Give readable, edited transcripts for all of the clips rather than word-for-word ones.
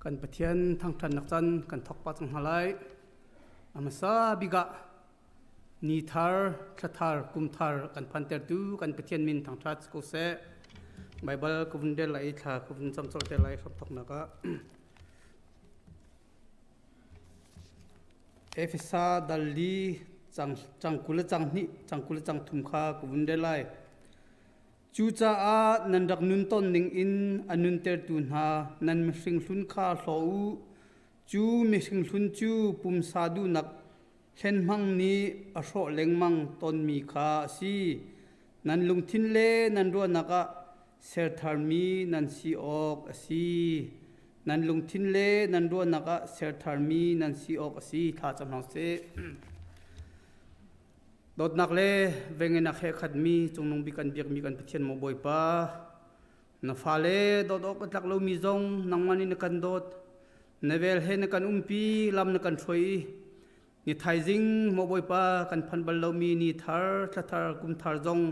Kan Pathian thangṭhatnak can kan thawk pah cang hna lai. A hmasa bik ah ni thar, thla thar, kum thar kan phantertu kan Pathian min thangṭhat si ko seh. Baibal ka vun rel lai i thla ka vun cam colh te lai hramthawknak ah. Efesa dal li cang, cang 20 le cang hnih, cang 20 le cang thum kha ka vun rel lai. Cucaah nan rak nun tawn ningin a nuntertu hna nan mihring hlun kha hlaw u. Cu mihring hlun cu pumsa duhnak hlenhmang nih a hrawh lengmang tawnmi kha a si. Nan lungthin le nan ruahnak ah ser tharmi nan si awk a si. Nan lungthin le nan ruahnak ah ser tharmi nan si awk a si. Thla cam hna sih. Dawtnak le vengenak he khatmi cungnung bik kan biakmi kan Pathian maw Bawipa, na fale dawt awk a tlak lomi zong nangmah nih na kan dawt. Na vel he na kan umpi, lam na kan hruai i ni thaizing maw Bawipa kan phan bal lomi ni thar, thla thar, kum thar zong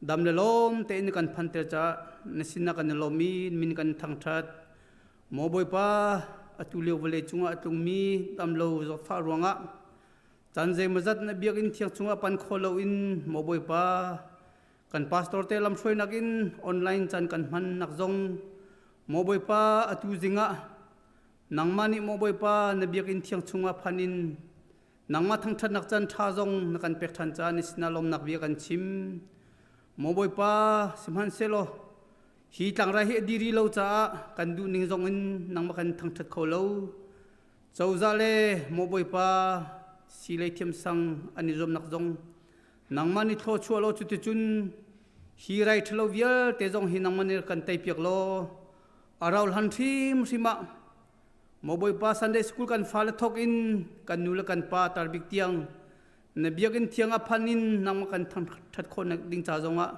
dam le lawm tein na kan phanter caah na sinah kan i lawm i min kan thangṭhat. Maw Bawipa, atu lio vawlei cungah a tlungmi damlo zawtfah ruangah Caan zeimawzat na biakinn thiang chungah pan kho loin maw Bawipa, kan pastor te lamhruainak in online caan kan hmannak zong maw Bawipa atu zingah nangmah nih maw Bawipa na biakinn thiang chungah phan in nangmah thangṭhatnak caan ṭha zong na kan pek ṭhan caah ni sinah lawmnak bia kan chim. Maw Bawipa, sihmanhsehlaw hi tlangrai hi a diri lo caah kan duhning zong in nangmah kan thangṭhat kho lo. Cozah le maw Bawipa silei thiamsang an i zuamnak zong nangmah nih thluachuah law cuticun hi rai ṭhalo vialte zong hi nangmah nih kan teipiak law a rauhhlan hrimhrim ah maw Bawipa Sunday School kan fale thawk in kan nu le kan pa tarbik tiang na biakinn thiang ah phan in nangmah kan thangṭhat khawhnak ding ca zongah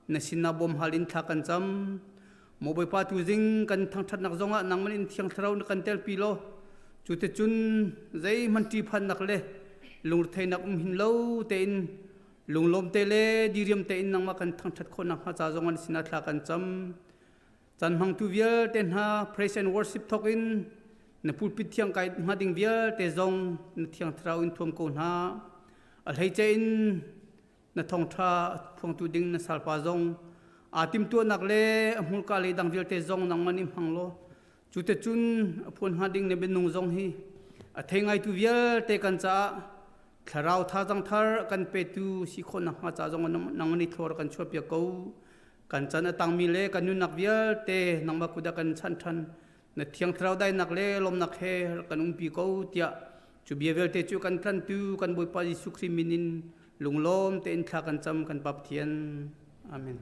na sinah bawm hal in thla kan cam. Maw Bawipa tuzing kan thangṭhatnak zongah nangmah in Thiang Thlarau na kan telpi law cuticun zeihmanh ṭihphannak le lungretheihnak um hin lo tein lunglawm te le diriam tein nangmah kan thangṭhat khawh nakhnga ca zongah na sinah thla kan cam. Caan hmangtu vialte hna praise and worship thawk in na pulpit thiang kai hnga ding vialte zong na Thiang Thlarau in thuam ko hna. A hleice in na thawngṭha phuangtu ding na salpa zong aa timhtuahnak le a hmurka le dang vialte zong nangmah nih hmang law cu te cun a phuan hnga ding na bianung zong hi a thei ngaitu vialte kan caah thlarau thazang thar kan petu si khawh nakhnga ca zong nangmah nih thlawr kan chuahpiak ko. Kan chan a tangmi le kan nunnak vialte nangmah kut ah kan chanh ṭhan. Na thiang thlarau dainak le lawmnak he kan umpi ko tiah cu bia vialte cu kan tlantu kan Bawipa Jesuh Khrih min in lunglawm tein thla kan cam kan Pa Pathian. Amen.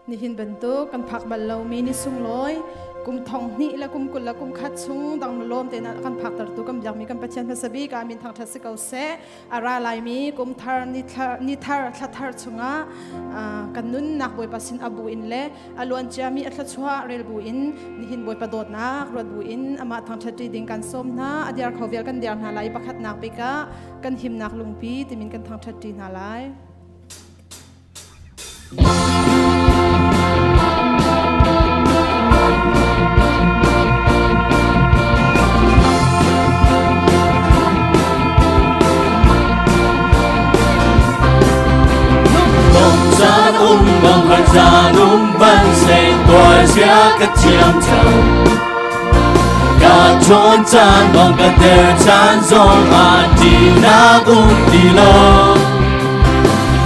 Nihin bantuk kan phak bal lomi ni sunglawi kum thong hnih le kum 20 le kum khat chung dang lawm te na kan phak tertu kan biakmi kan Pathian hmasa bik amin thangthat si ko seh. A ra laimi kum thar ni thar ni thar thla thar chungah kan nunnak Bawipa sin a bu in le a luan ciami a thluachuah rel bu in nihin Bawipa dawtnak ruat bu in amah thangṭhat ṭi ding kan sawm hna. A diar kho vial kan diar hna lai. Pakhatnak bik ah kan himnak lungpi timin kan thangṭhat ṭi hna lai. Ka chan bang ka der chan zong ah ti nak um ti lo.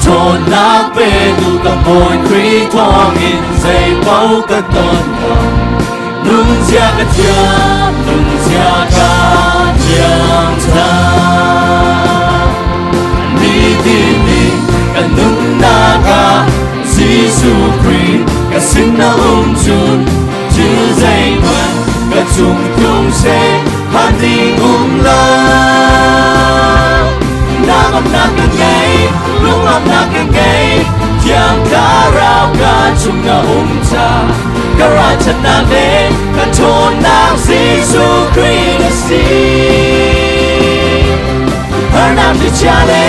Ṭhawnnak petu ka Bawi Khrih thawngin zei paoh ka ton ko. Nunzia ka thiam, nunzia ka thiam ṭhan. Nitin in ka nunnak ah Jesuh Khrih ka sin a um cun thil zeihmanh ka cung tlung seh phan ding um lo. Ngamnak ka ngei, lunglawmnak ka ngei, Thiang Thlarau ka chung na um ca. Ka ralchannak le ka ṭhawnnak Jesuh Khrih na si. Harnak thlichia le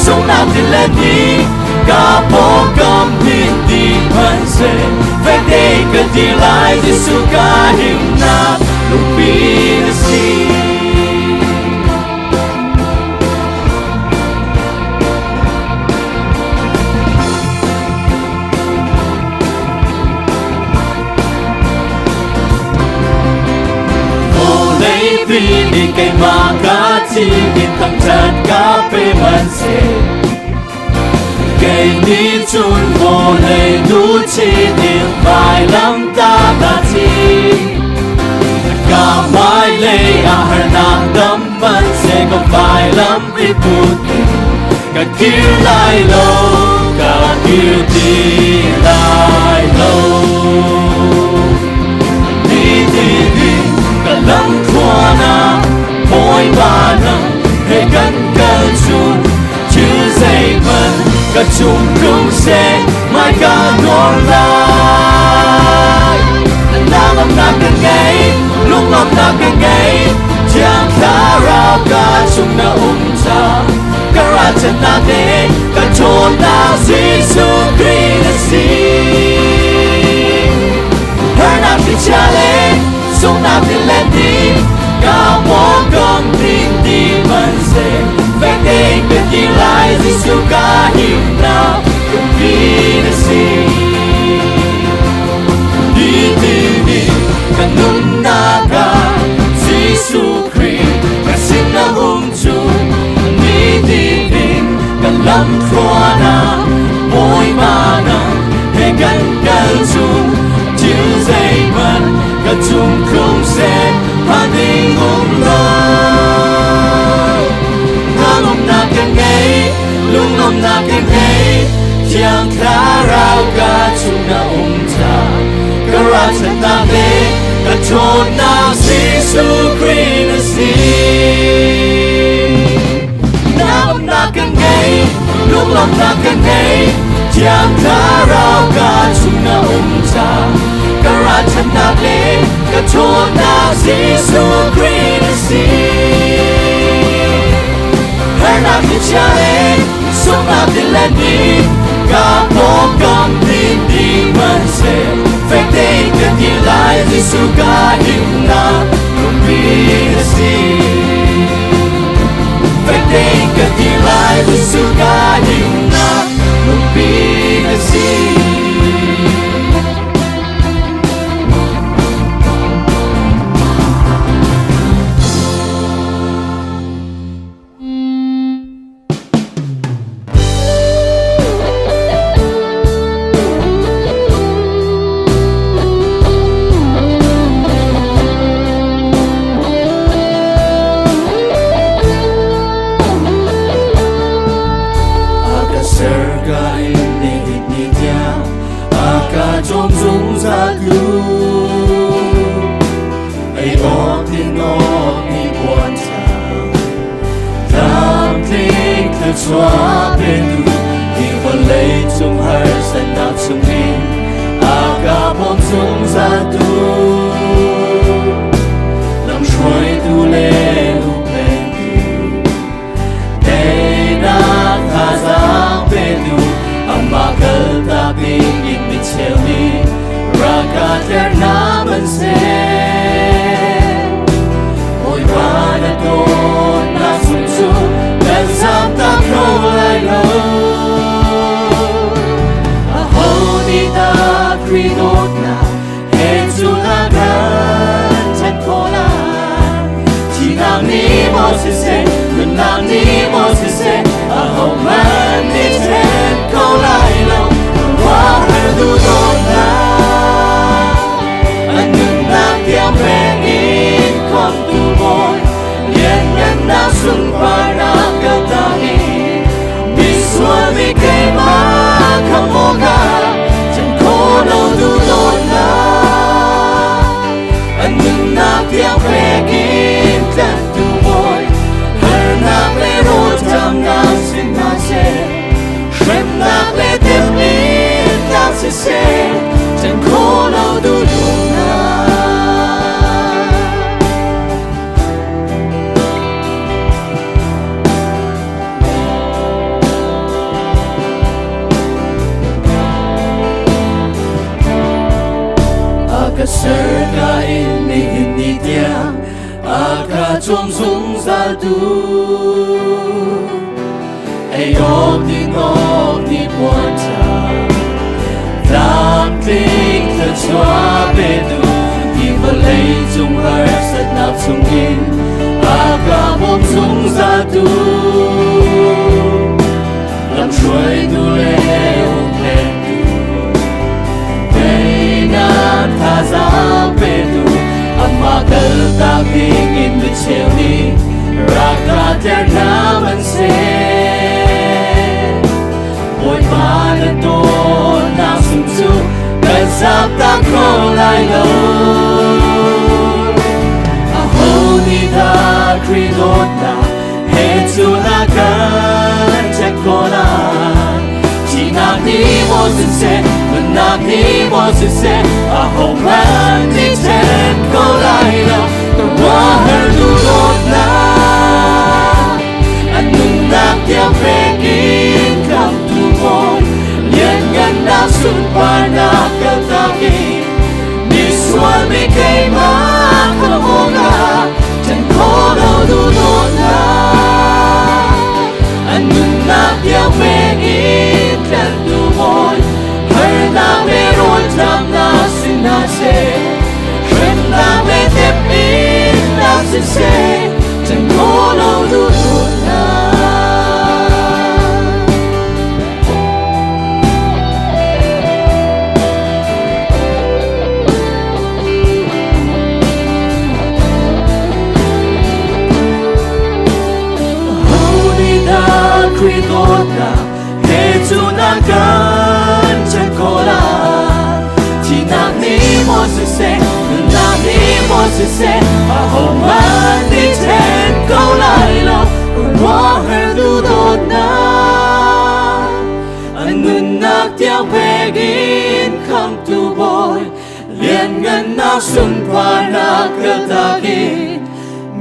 sunghnak tilet nih Ka pawngkam hnin dih hmanhseh fek tein ka dir lai Jesuh ka himnak lungpi na si. Vawleipi nih keimah ka thim in thangṭhat ka pe hmanhseh Kei nih cun vawlei duhchin in vailamtah ka thi. Ka hmailei ah harnak tam hmanhseh ka vailam i put in ka kir lai lo, ka kir ti lai lo. Ni ti ding ka lam thluan ah Bawipa nang he kan kal cun thil zeihmanh ka cung tlung seh mai ka nawl lai. Nangam ka ngei, lunglawmnak ka ngei, Thiang Thlarau ka chung na um ca, ka ralchannak le ka ṭhawnnak Jesuh Khrih na si. Harnak thlichia le sunghnak tilet nih ka pawngkam ding ti hmanhseh fek tein ka ti lai Jesuh ka himnak lungpi na si. Ni ti ni ka nunnak ah Jesuh Khrih ka sin na um cu ni ti in ka lam thluan ah Bawipa nang he kan kal cu thil zeihmanh ka cung tlung seh phan ding um lo. Ngalawmnak ka ngei, lunglawmnak ka ngei, Thiang Thlarau ka chung na um ca, ka ralchannak le ka ṭhawnnak Jesuh Khrih na si. Ngamnak ka ngei, lunglawmhnak ka ngei, Thiang Thlarau ka chung na um ca, ka ralchannak le ka ṭhawnnak Jesuh Khrih na si. Harnak thlichia le sunghnak tilet nih ka pawngkam din ding hmanhseh fek tein ka ti lai Jesuh ka himnak lungpi na si. Fek tein ka ti lai Jesuh ka himnak lungpi na si. A ka ser ka in ni ni tiang a ka cawm zungzal tu ei awk din awk ni puan Tlamtling thluachuah petu hi vawlei cung harsatnak chungin a ka bawm zungzal tu lamhruaitu le hupphengtu teinak thazaang petu amah kaltak ding in micheu nih raka tlernak man seh. Bawipa na dawtnak sung cu kan zamtak kho lai lo. Aho nih dah Khrih dawtnak he cu a kan ṭhen khawh lai? Thihnak nih maw siseh, nunnak nih maw siseh, ahohmanh nih ṭhen kho lai lo. Ruahhar duhdawtnak a nunnak tiang pek in khamhtu Bawi lianngannak sunparnak ka ta i misual mi keimah khamh awkah ṭhen khawh lo duhdawtnak a nunnak tiang pek in tlanhtu Bawi harnak le rawlṭamnak sin hna seh. Ka chum zungzal tu Ei awk ding awk ni puan cha Tlamtling thluachuah petu Hi vawlei cung harsatnak chungin A ka bawm zungzal tu Lamhruaitu le umlentu Teinak thazaang petu Amah kaltak ding in micheu nih rak ka ter hna hmanhseh Bawipa na dawtnak sung cu kan zaamtak kho lai lo. Aho nih dah Khrih dawtnak he cu na kan check ko lai? Thihnak nih maw siseh, nunnak nih maw siseh, ahohmanh nih ṭhen ko lai lo. Ka ruahhar duh dawtnak, an nunnak tiang pek in khamtu maw, lianngannak sunparnak kaltak in misual mi keimah khamh awkah ṭhen khawh lo duh dawtnak. An nunnak tiang pek in tlanhtu mawi, harnak le rawlṭamnak si hna seh, hremnak le temhinnak siseh, ṭhen khawh lo duh dawtnak. Holy dah Khrih dawtnak he cu na kan ṭhen khawh lai? Thihnak nih maw siseh, nunnak nih maw siseh, ahohmanh nih ṭhen ko lai lo. Ruahher duh dawtnak, an nunnak tiang pek in khamtu Bawi, lianngannak sunparnak kaltak in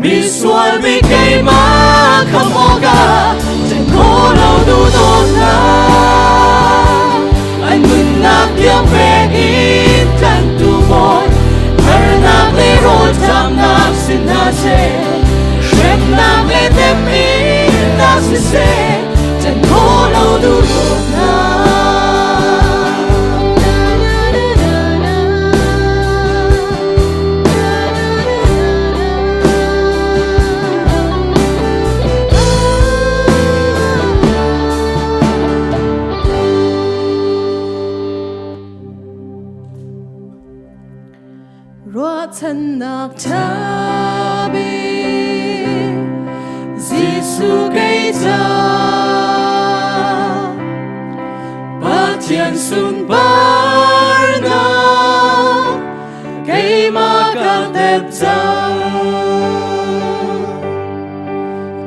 misual mi keimah khamh awkah ṭhen khawh lo duh dawtnak an nunnak tiang pek in tlanhtu Bawi harnak le rawlṭamnak si hna seh hremnak le temhinnak siseh ṭhen khawh lo duh dawtnak. Ruahchannak ṭha bik Jesuh kei ca Pathian sunparnak keimah ka tep cang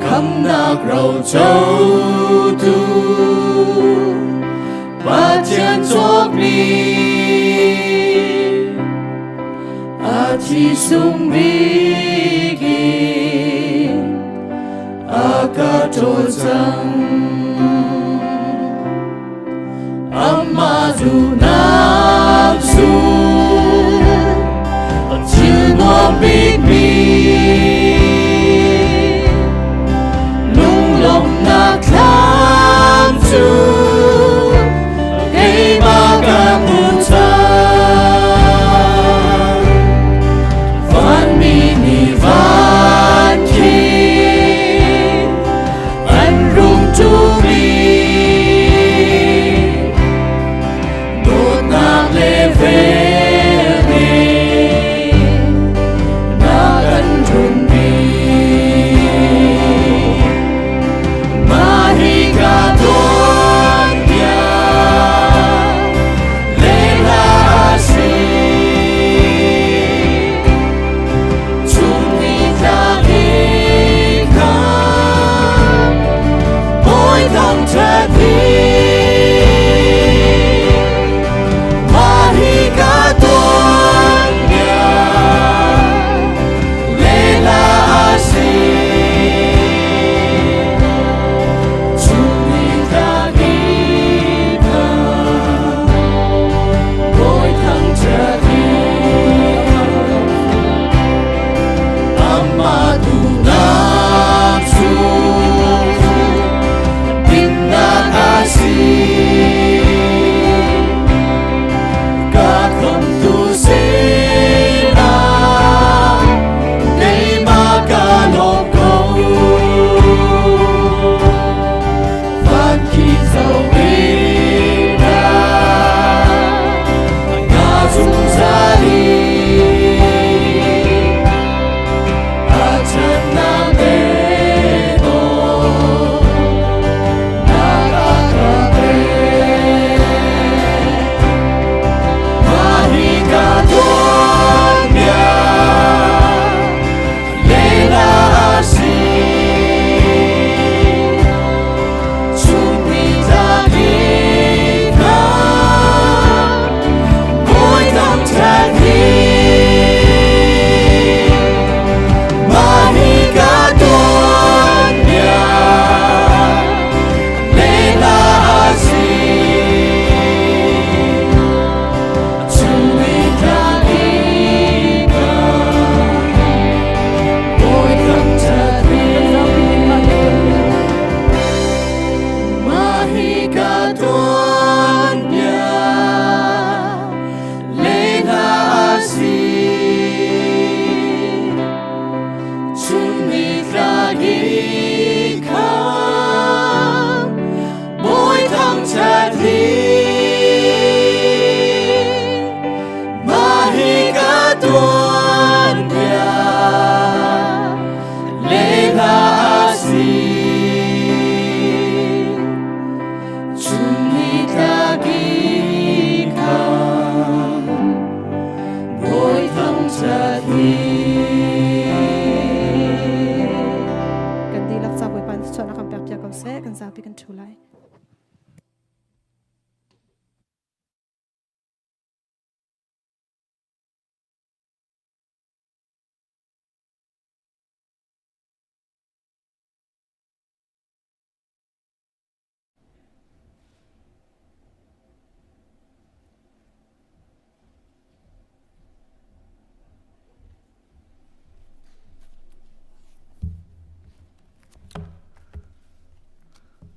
Khamnak rocotu Pathian cawkmi a thi sung bik in a ka ṭawl cang. Amah duhnak cu thil nuam bikmi lunglawmhnak thlam cu keimah ka hmu cang. Vanmi nih van khi an rung ṭumi dawtnak le vel.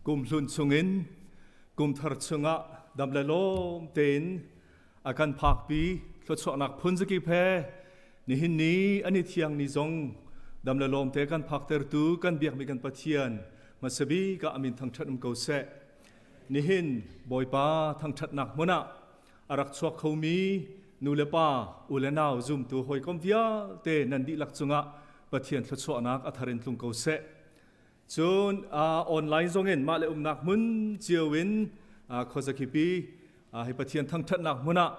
Kum hlun chungin kum thar chungah dam le lawm tein a kan phakpi thluachuahnak phun zakip he nihin ni ani thiang ni zong dam le lawm te kan phaktertu kan biakmi kan Pathian hmasabik ah amin thangṭhat um ko seh. Nihin Bawipa thangṭhatnak hmun ah a rak chuak khomi nu le pa u le nau zumtu hawikom vialte nan dihlak cungah Pathian thluachuahnak a thar in tlung ko seh. Cun online zongin mah le umnak hmun cio in khuazakhipi hi Pathian thangṭhatnak hmun ah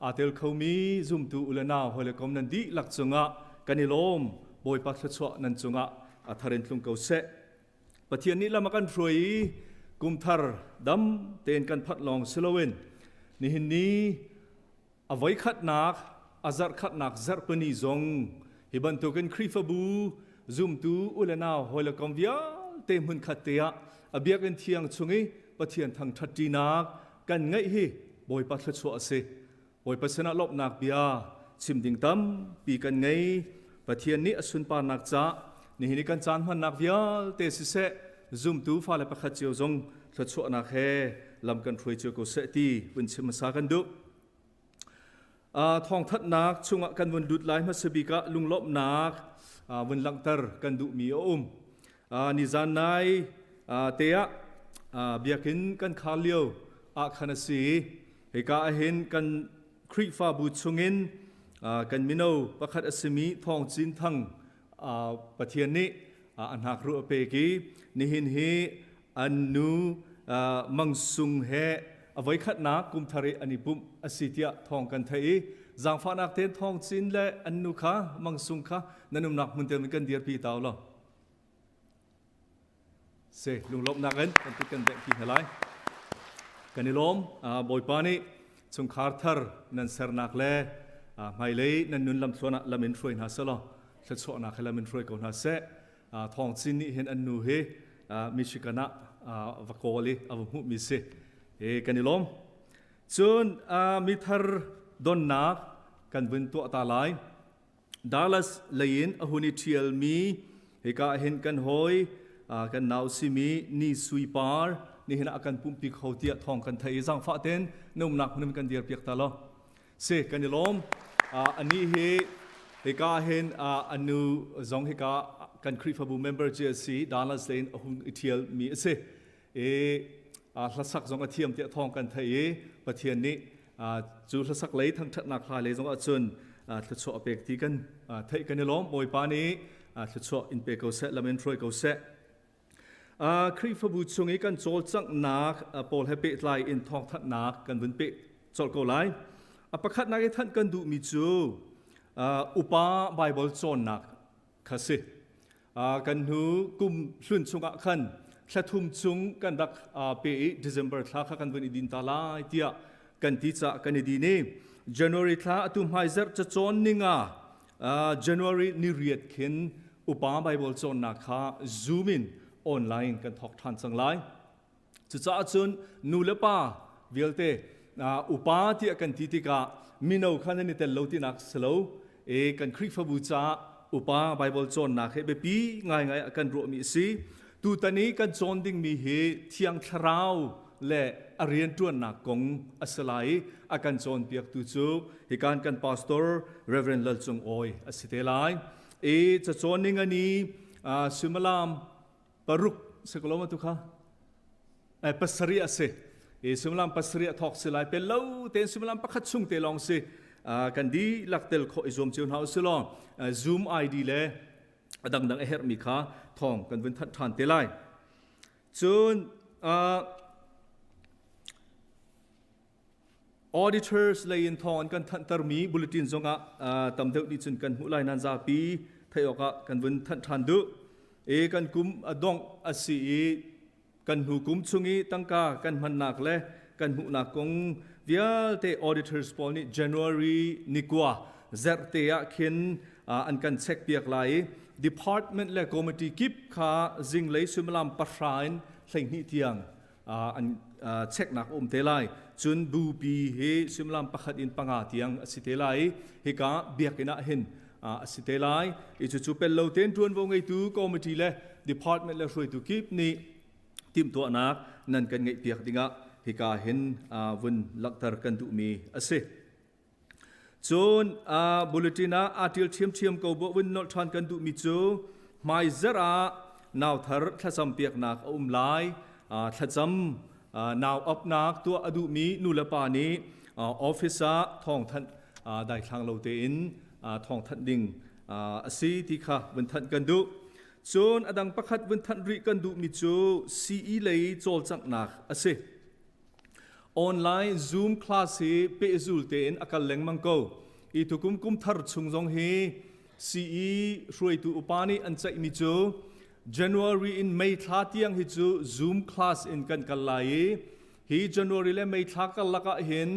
aa tel khomi zumtu u le nau hawi le kom nan dihlak cungah kan i lawm. Bawipa thluachuah nan cungah a thar in tlung ko seh. Pathian nih lam a kan hruai i kumthar dam tein kan phanh lawng si loin nihin ni a voikhatnak a zarhkhatnak zarhpini zong hi bantukin Khrihfabu zumtu u le nau hawi le kom vialte hmunkhat te ah a biakinn thiang chung i Pathian thangṭhat ṭinak kan ngeih hi Bawipa thluachuah a si. Bawipa sinah lawmhnak bia chim ding tampi kan ngei. Pathian nih a sunparnak ca nihin i kan caan hmannak vialte siseh zumtu fale pakhat cio zong thluachuahnak he lam kan hruai cio ko seh ti vun chim hmasa kan duh. Thawngthanhnak chungah kan vun lut lai hmasa bik ah lunglawmhnak vun langhter kan duhmi a um. Nizan nai te ah biakinn kan khar lio ah khan a si. Hika ahhin kan Khrihfabu chungin kan mino pakhat a simi Thawng Cin Thang Pathian nih a hnakruh a pek i nihin hi an nu Mang Sung he a voikhatnak kumthar i an i pumh a si tiah thawng kan theih i zaangfahnak tein Thawng Cin le an nu kha Mang Sung kha nan umnak hmun te kan dirpi ta law. Si lunglawmhnak in kan kut kan bengh hna lai. Kan i lawm. Bawipa nih chungkhar thar nan sernak le hmailei nan nun lamthluan ah lam in hruai hna selaw thluachuahnak he lam in hruai ko hna seh. Thawng Cin nih hin an nu hi Michigan ah va kawl i a va hmuhmi si. Kan i lawm. Cun mithar donnak kan vun tuah ta lai. Dallas lei in a hun i ṭhialmi hika ah hin kan hawi kan nau simi Ni Sui Par nihin ah a kan pumhpi kho tiah thawng kan theih i zaangfah tein na umnak hmun in kan dirpiak ta law si kan i lawm. Anih hi hika ah hin a nu zong hika kan Khrihfabu member ci a si Dallas lei in a hun i ṭhialmi a si. I hlasak zong a thiam tiah thawng kan theih i Pathian nih cu hlasak lei thangṭhatnak hla lei zong ahcun thluachuah a pek ti kan theih kan i lawm. Bawipa nih thluachuah in pe ko seh, lam in hruai ko seh. Khrihfabu chung i kan cawlcanghnak pawl he pehtlai in thawngthanhnak kan vun peh colh ko lai. A pakhatnak i thanh kan duhmi cu upa Baibal cawnnak kha si. Kan hnu kum hlun chungah khan thla thum chung kan rak pe i December thla kha kan vun i din ta lai tiah kan ti caah kan i din i January thla atu hmaizarh cacawn ninga January ni riat khin upa Bible cawnnak kha Zoom in online kan thawk ṭhan cang lai. Cucaah cun nu le pa vialte upa tiah kan ti tikah mino kha nan i tel lo tinak si lo. E kan Khrihfabu caah upa Bible cawnnak hi biapi ngaingai ah kan ruahmi a si. Tutan i kan cawn dingmi hi Thiang Thlarau le a rianṭuannak kong a si lai i a kan cawnpiaktu cu hikan kan pastor Reverend Lal Cung Awi a si te lai. E cacawn ning ani suimilam paruk si ko lo ma tu kha pasarih a si i suimilam pasarih a thawk si lai pel lo tein suimilam pakhat chung te lawng si kan dihlak tel khawh i zuam cio hna usih law Zoom ID le a dangdang a herhmi kha thawng kan vun thanh ṭhan te lai cun Auditors lei in thawng an kan thanhtermi bulletin zongah tam deuh nih cun kan hmuh lai nan zapi theih awkah kan vun thanh ṭhan duh. E kan kum a dongh a si i kan hnu kum chung i tangka kan hmannak le kan hmuhnak kong vialte auditors pawl nih January ni kua zarhte ah khin an kan check piak lai i department le committee kip kha zinglei suimilam pahra in 12 tiang an checknak a um te lai. Cun bupi hi suimilam pakhat in panga tiang a si te lai i hika biakinn ah hin a si te lai. I cucu pel lo tein ṭuanvo ngeitu committee le department le hruaitu kip nih Timhtuahnak nan kan ngeihpiak dingah hika hin vun langhter kan duhmi a si. Cun bulletin ah aa ṭial ṭhiamṭhiam ko bu vun nolh ṭhan kan duhmi cu hmaizarh ah nauthar thlacam piaknak a um lai. Thlacam nau apnak tuah a duhmi nulepa nih office ah thawngthanh daithlang lo tein thawngthanh ding a si ti kha vun thanh kan duh. Cun a dang pakhat vun thanh rih kan duhmi cu CE lei cawlcanghnak a si. Online Zoom class hi pehzul tein a kal lengmang ko. I tukum kum thar chung zong hi CE hruaitu upa nih an ceihmi cu January in May thla tiang hi cu Zoom class in kan kal lai i hi January le May thla karlak ah hin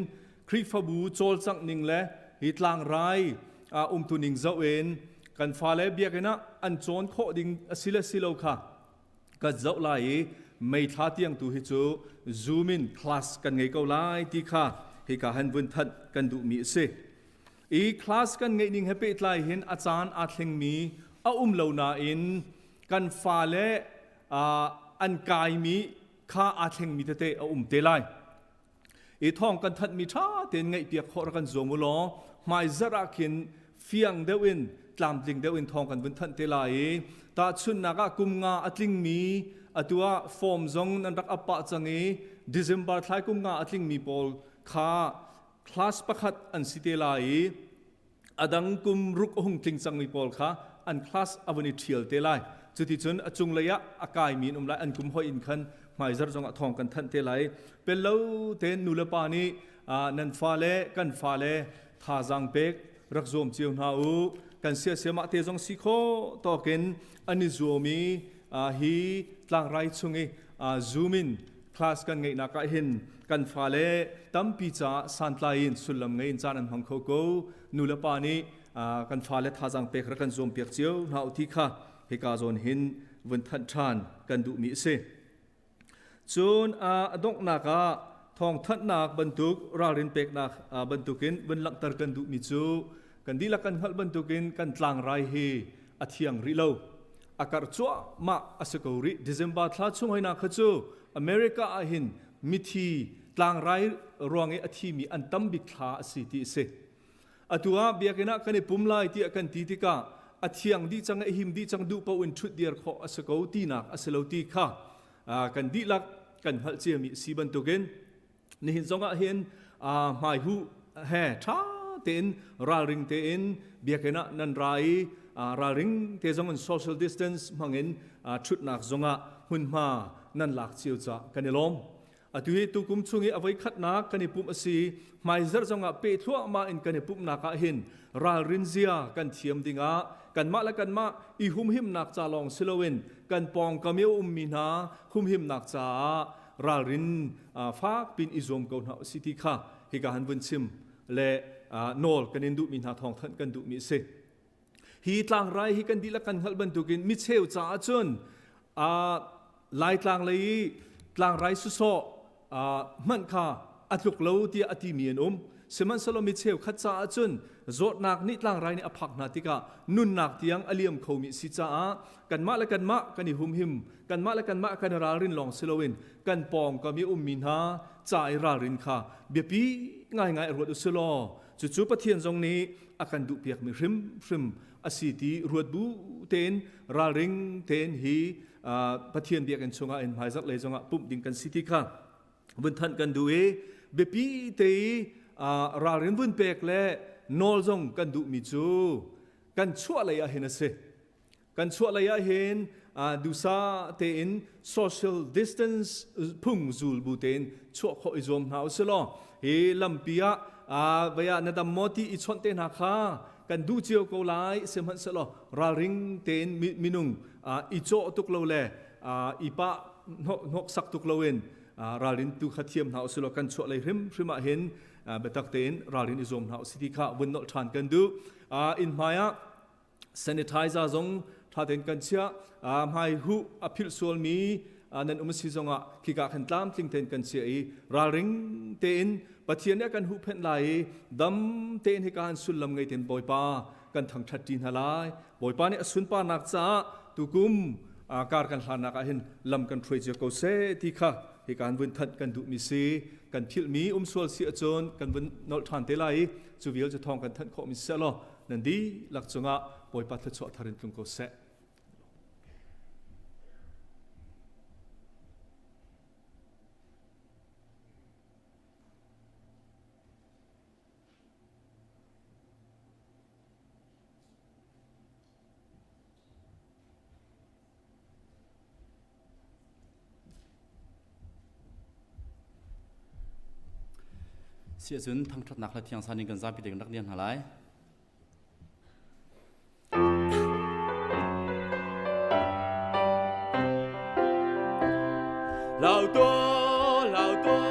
Khrihfabu cawlcangh ning le hi tlangrai umtu ning zoh in kan fale biakinn ah an cawn khawh ding a si le si lo kha kan zoh lai i May thla tiang tu hi cu Zoom in class kan ngei ko lai ti kha hika han vun thanh kan duhmi a si. I class kan ngeih ning he pehtlai hin a caan aa thlengmi a um lo nain kan fale an kaimi kha aa thlengmi tete a um te lai. I thawng kan thanhmi ṭha tein ngaihpiak khawh rak kan zuam u law hmaizarh ah khin fiang deuh in tlamtling deuh in thawng kan vun thanh te lai i tahchunhnak ah kum nga a tlingmi atu ah form zong nan rak ap pah cang i December thlai kum nga a tlingmi pawl kha class pakhat an si te lai i a dang kum ruk a hung tling cangmi pawl kha an class a vun i ṭhial te lai. Cuticun a cunglei ah a kaimi an um lai, an kum hoih in khan hmaizarh zongah thawng kan thanh te lai. Pello tein nulepa nih nan fale kan fale thazaang pek rak zuam cio hna u. Kan siasiamah te zong si khawh tawkin an i zuam i hi tlangrai chung i Zoom in class kan ngeihnak ah hin kan fale tampi caah santlai in sullam ngei in caan an hmang kho ko. Nu le pa nih kan fale thazaang pek rak kan zuam piak cio hna u ti kha hika zawn hin vun thanh ṭhan kan duhmi a si. Cun a donghnak ah thawngthanhnak bantuk ralrin peknak bantukin vun langhter kan duhmi cu kan dihlak kan hngalh bantukin kan tlangrai hi a thiang rih lo. A karh cuahmah a si ko rih. December thla chung hoi kha cu America ah hin mithi tlangrai ruang i a thimi an tam bik thla a si ti a si. Atu ah biakinn ah kan i pum lai tiah kan ti tikah a thiang dih cang, a him dih cang, duh paoh in ṭhut dir khawh a si ko tinak a si lo ti kha kan dihlak kan hngalh ciami a si bantukin nihin zongah hin hmaihuh he ṭha tein ralring tein biakinn ah nan ra i ralring te zong in social distance hmangin ṭhutnak zongah hmunhma nan lak cio caah kan i lawm. Atu hi tukum chung i a voikhatnak kan i pumh a si. Hmaizarh zongah peh thluahmah in kan i pumhnak ah hin ralrin zia kan thiam dingah kanmah le kanmah i humhimnak ca lawng si loin kan pawngkam i a ummi hna humhimnak caah ralrin fak pin i zuam ko hna usih ti kha hika han vun chim le nawl kan in duhmi hna thawngthanh kan duhmi a si. Hi tlangrai hi kan dihlak kan hngalh bantukin micheu caah cun Laitlang lei i tlangrai sawsawh hmanh kha a tluk lo tiah a timi an um. Sihmanhsehlaw mi cheukhat caah cun zawtnak nih tlangrai nih a phak hna tikah nunnak tiang a liam khomi si caah kanmah le kanmah kan i humhim, kanmah le kanmah kan i ralrin lawng si loin kan pawngkam i ummi hna ca i ralrin kha biapi ngaingai ruat u si law cucu Pathian zong nih a kan duhpiakmi hrimhrim a si ti ruat bu tein ralring tein hi Pathian biakinn chungah in hmaizarh lei zongah pumh ding kan si ti kha vun thanh kan duh i biapi te i ralrin vun pek le nawl zong kan duhmi cu kan chuah lei ah hin a si. Kan chuah lei ah hin dusa tein social distance phung zul bu tein chuah khawh i zuam hna usih law hi lampi ah vei ah na dam maw ti i chawnh te hna kha kan duh cio ko lai. Sihmanhsehlaw ralring tein minung i cawh tuk lo le i pah hnoksak tuk loin ralrin tu kha thiam hna usih law kan chuah lei hrimhrim ah hin biatak tein ralrin i zuam hna usih ti kha vun nolh ṭhan kan duh. Inn hmai ah sanitizer zong ṭha tein kan chiah. Hmai huh a philh sualmi nan um si zongah khika khan tlamtling tein kan chiah i ralring tein Pathian nih a kan huhphenh lai i dam tein hika han sullam ngei tein Bawipa kan thangṭhat ṭi hna lai. Bawipa nih a sunparnak caah tukum. Kar kan hlannak ah hin lam kan hruai cio ko seh ti kha hi kan vun thanh kan duhmi si. Kan philhmi um sual si ahcun kan vun nolh ṭhan te lai i cu vial cu thawng kan thanh khawhmi seh law nan dihlak cungah Bawipa thluachuah thar in tlung ko seh. Si ahcun thangṭhatnak le thiang san in kan zapi ding rak lian hna lai. Lau tua, lau tua,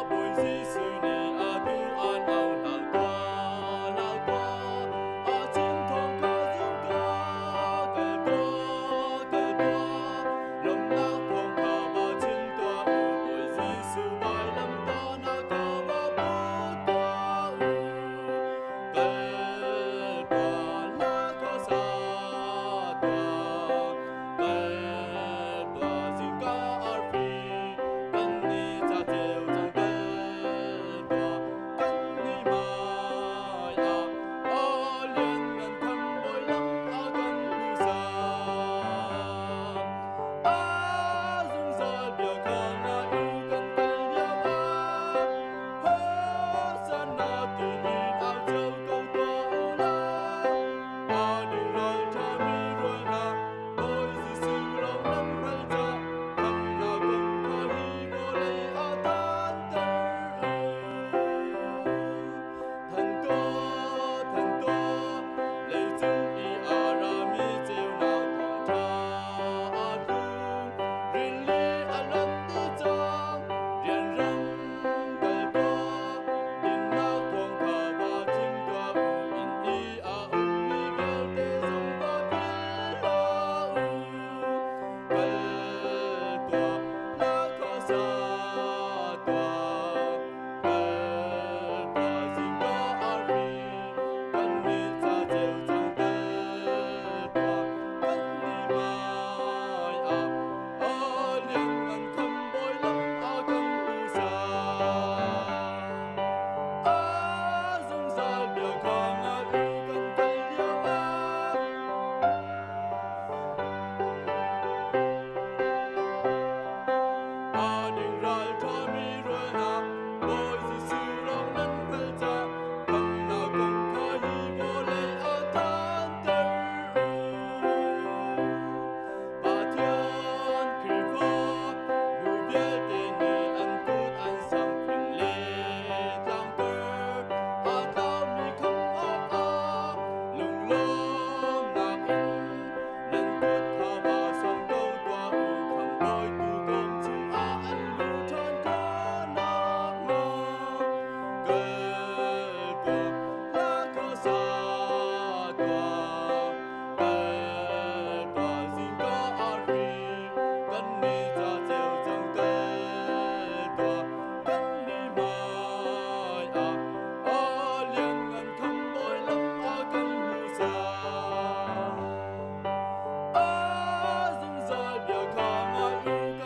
Bawi Jesuh nih atu an au. Lau tua, lau tua, a chim thawng kha zum tuah. Kal tuah, kal tuah, lawmhnak thawng kha va chim tuah u. Bawi Jesuh vailam tahnak kha va put tuah u. Kal tuah, la kha sa tuah. Kal tuah zingka arfi kan ni ca ceu cang kal tuah kan ni mai ah a lian ngan khan bawi lam a kan hmuhsak a zungzal bia kha ngai u kan kal lio ah Hosanna tiin au cio ko tuah u law a ning ral ṭhami rual hna Bawi Jesuh lawng nan hngal cah khamnak kong kha hi vawlei ah thanter u. Than tuah, than tuah, leicung i a rami ceunak thawngṭha a tlung. Rili a luan dih cang, rianrang kal tuah, dinnak thawngṭha va chim tuah u, inn i a ummi vialte zong va philh hlah u. Kal tuah, hla kha sa tuah, kal tuah zingka arfi, kan nih ca ceu cang kal tuah, kan nih hmai ah a lianngan khambawi lam a kan hmuhsak. A zungzal bia kha ngai u kan kal lio ah. A ning ral ṭhami rual hna, Bawi Jesuh lawng nan hngalh cah, khamnak kong kha hi vawlei ah thanter u. Pathian Khrihfa bu vialte nih an kut an samh fing le tlangter aa tlaumi khamh awkah lunglawmnak in nan kut kha va samh ko tuah u. Khamhbawitu kong chungah an luh ṭhan khawh nakhnga kal tuah, hla kha sa tuah. Kal tuah zingka arfi kan ni ca ceu cang kal tuah kan ni hmai ah a lianngan khambawi lam a kan hmuhsak a zungzal bia kha ngai u.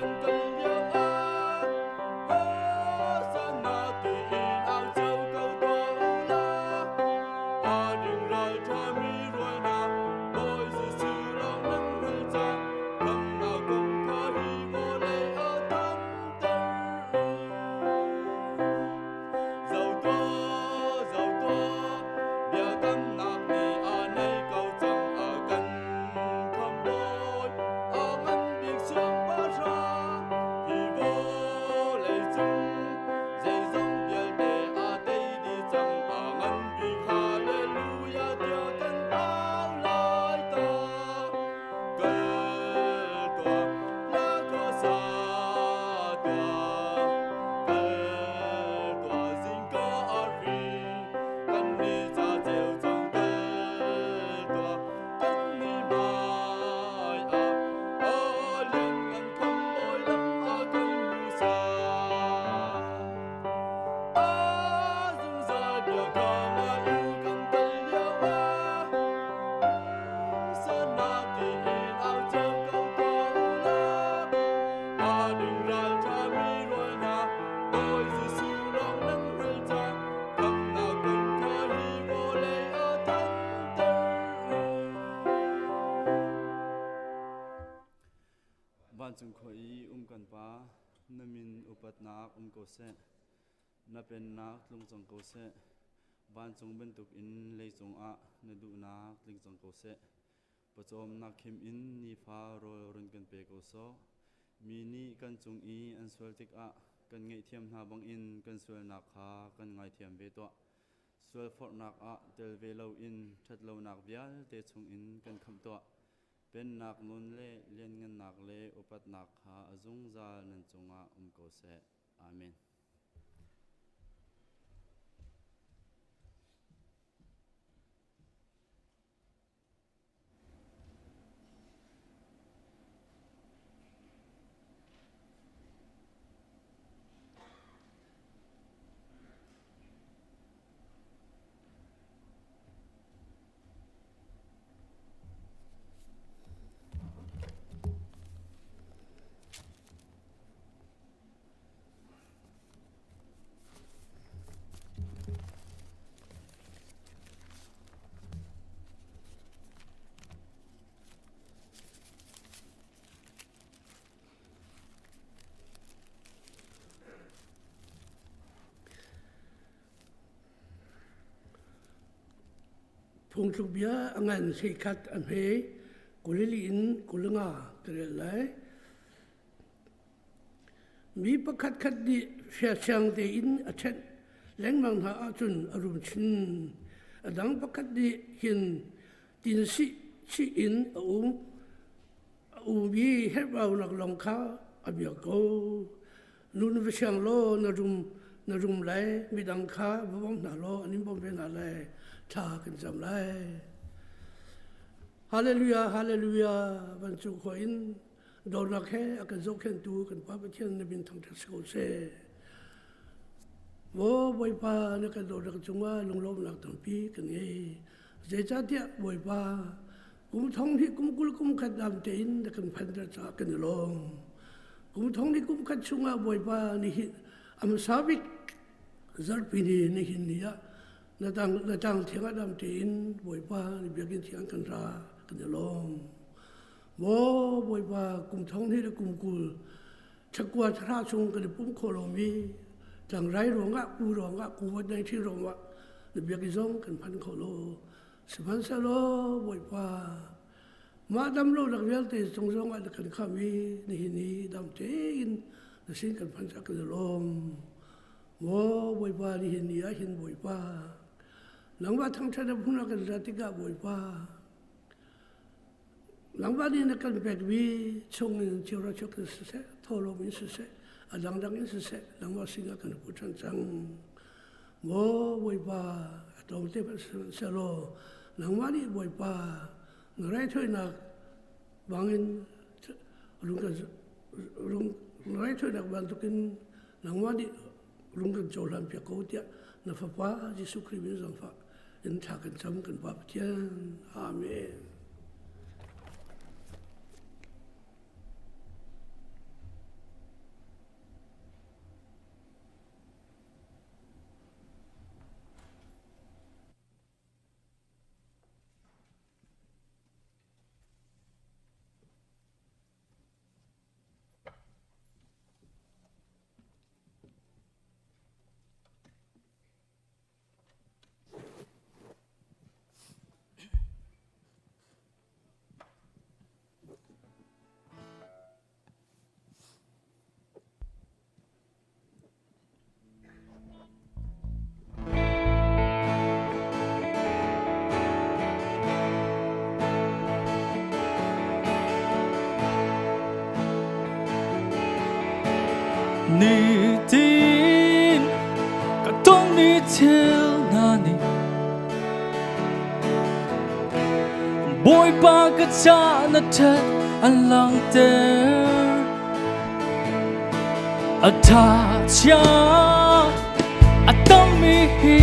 Vancung khua i um kan Pa, na min upatnak um ko seh. Na pennak tlung cang ko seh. Vancung bantuk in leicung ah na duhnak tling cang ko seh. Pawcawmnak khim in nifa rawl run kan pe ko sawh. Mi nih kan cung i an sual tikah kan ngaihthiam hna bangin kan sualnak kha kan ngaithiam ve tuah. Sualforhnak ah tel ve loin ṭhatlonak vialte chungin kan khamh tuah. Pennak nun le lianngannak le upatnak kha a zungzal nan cungah um ko seh. Amen. Phungthluk bia a ngan seikhat a hme 22 in 25 ka rel lai. Mi pakhatkhat nih siang tein a ṭhenh lengmang hna ahcun a rum chin. A dang pakhat nih hin tinsih chih in a um a um i herhbaunak lawng kha a biak ko. Nun va siang law na rum na rum lai, midang kha va bawm hna law an in bawm ve hna lai. Thla kan cam lai. Hallelujah, hallelujah, vancung khua in dawtnak he a kan zohkhenhtu kan Pa Pathian na min thangṭhat si ko seh. Maw Bawipa na kan dawtnak cungah lunglawmhnak tampi kan ngei. Zeicahtiah Bawipa kum thong hi kum 20 kum khat dam tein na kan phanter caah kan i lawm. Kum thong ni kum khat chungah Bawipa nihin a hmasa bik zarhpi ni nihin ni ah na tang na tang thiang ah dam tein Bawipa na biakinn thiang kan ra kan i lawm. Maw Bawipa kum thong hnih le kum 20 thakua thahra chung kan i pum kho lomi tlangrai ruangah pu ruangah COVID-19 ruangah na biakinn zong kan phan kho lo. Sihmanhsehlaw Bawipa mah dam lonak vialte cung zongah na kan khamh i nihin i dam tein na sin kan phan cak kan i lawm. Maw Bawipa nihin ni ah hin Bawipa nangmah thangṭhat a phun ah kan ra tikah Bawipa Nangmah nih na kan pekmi chungin cheuhra cheuh in siseh, thawhlawm in siseh, a dangdang in siseh, nangmah sinah kan put ṭhan cang. Maw Bawipa, a tlawmte hmanh sihmanhsehlaw nangmah nih Bawipa na raithawinak bangin rung kan rung raithawinak bantukin nangmah nih rung kan cohlan piak ko tiah na Fapa Jesuh Khrih min zangfah in thla kan cam kan Pa Pathian. Amen. Nitin ka tongmi thil hna nih Bawipa ka ca na ṭhat an langhter a ṭha chia a tammi hi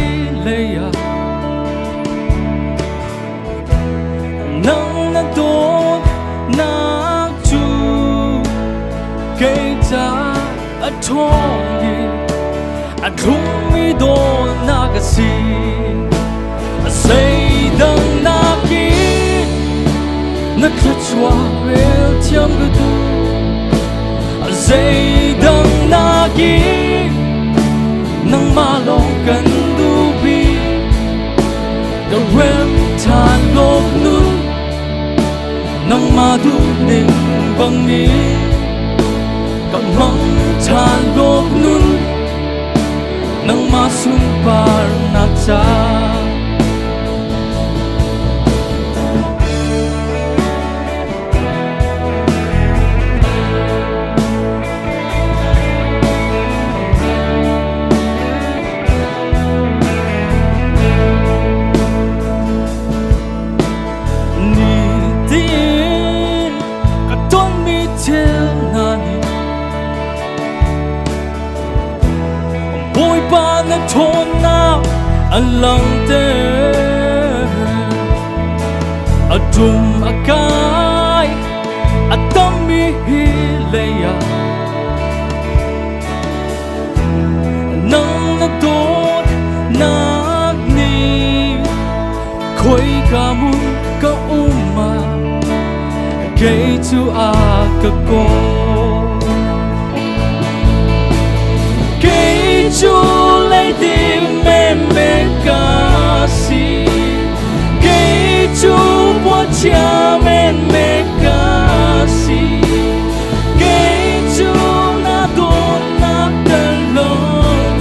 lei ah nang na dawtnak cu kei ca a ṭhawng i a thlummi dawtnak a si a zeidang nakin na thluachuah rel thiam ka duh. Zeidang nakin nangmah lawng kan duh bik. Ka rem ṭhan lawk nun nangmah duhning bangin ka hmang ṭhan lawk nun nangmah sunparnak ca. Nitin ka tonmi thil hna nih Bawipa na ṭhawnnak an langhter. A ṭum a kai a tammi hi lei ah nang na dawtnak nih khoika hmun ka um ah kei cu a ka kawl. Kei cu leidim menmen ka si, kei cu puachia menmen ka si, kei cu na dawtnak tel lo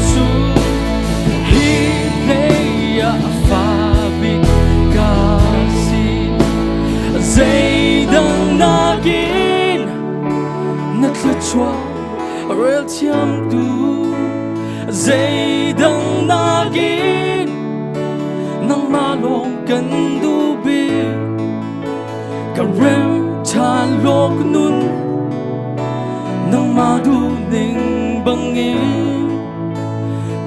cu hi hlei ah fa bik ka si. Zeidang nakin na thluachuah rel thiamtu, zeidang nakin nangmah lawng kan duh bik. Ka rem ṭhan lawk nun nangmah duhning bangin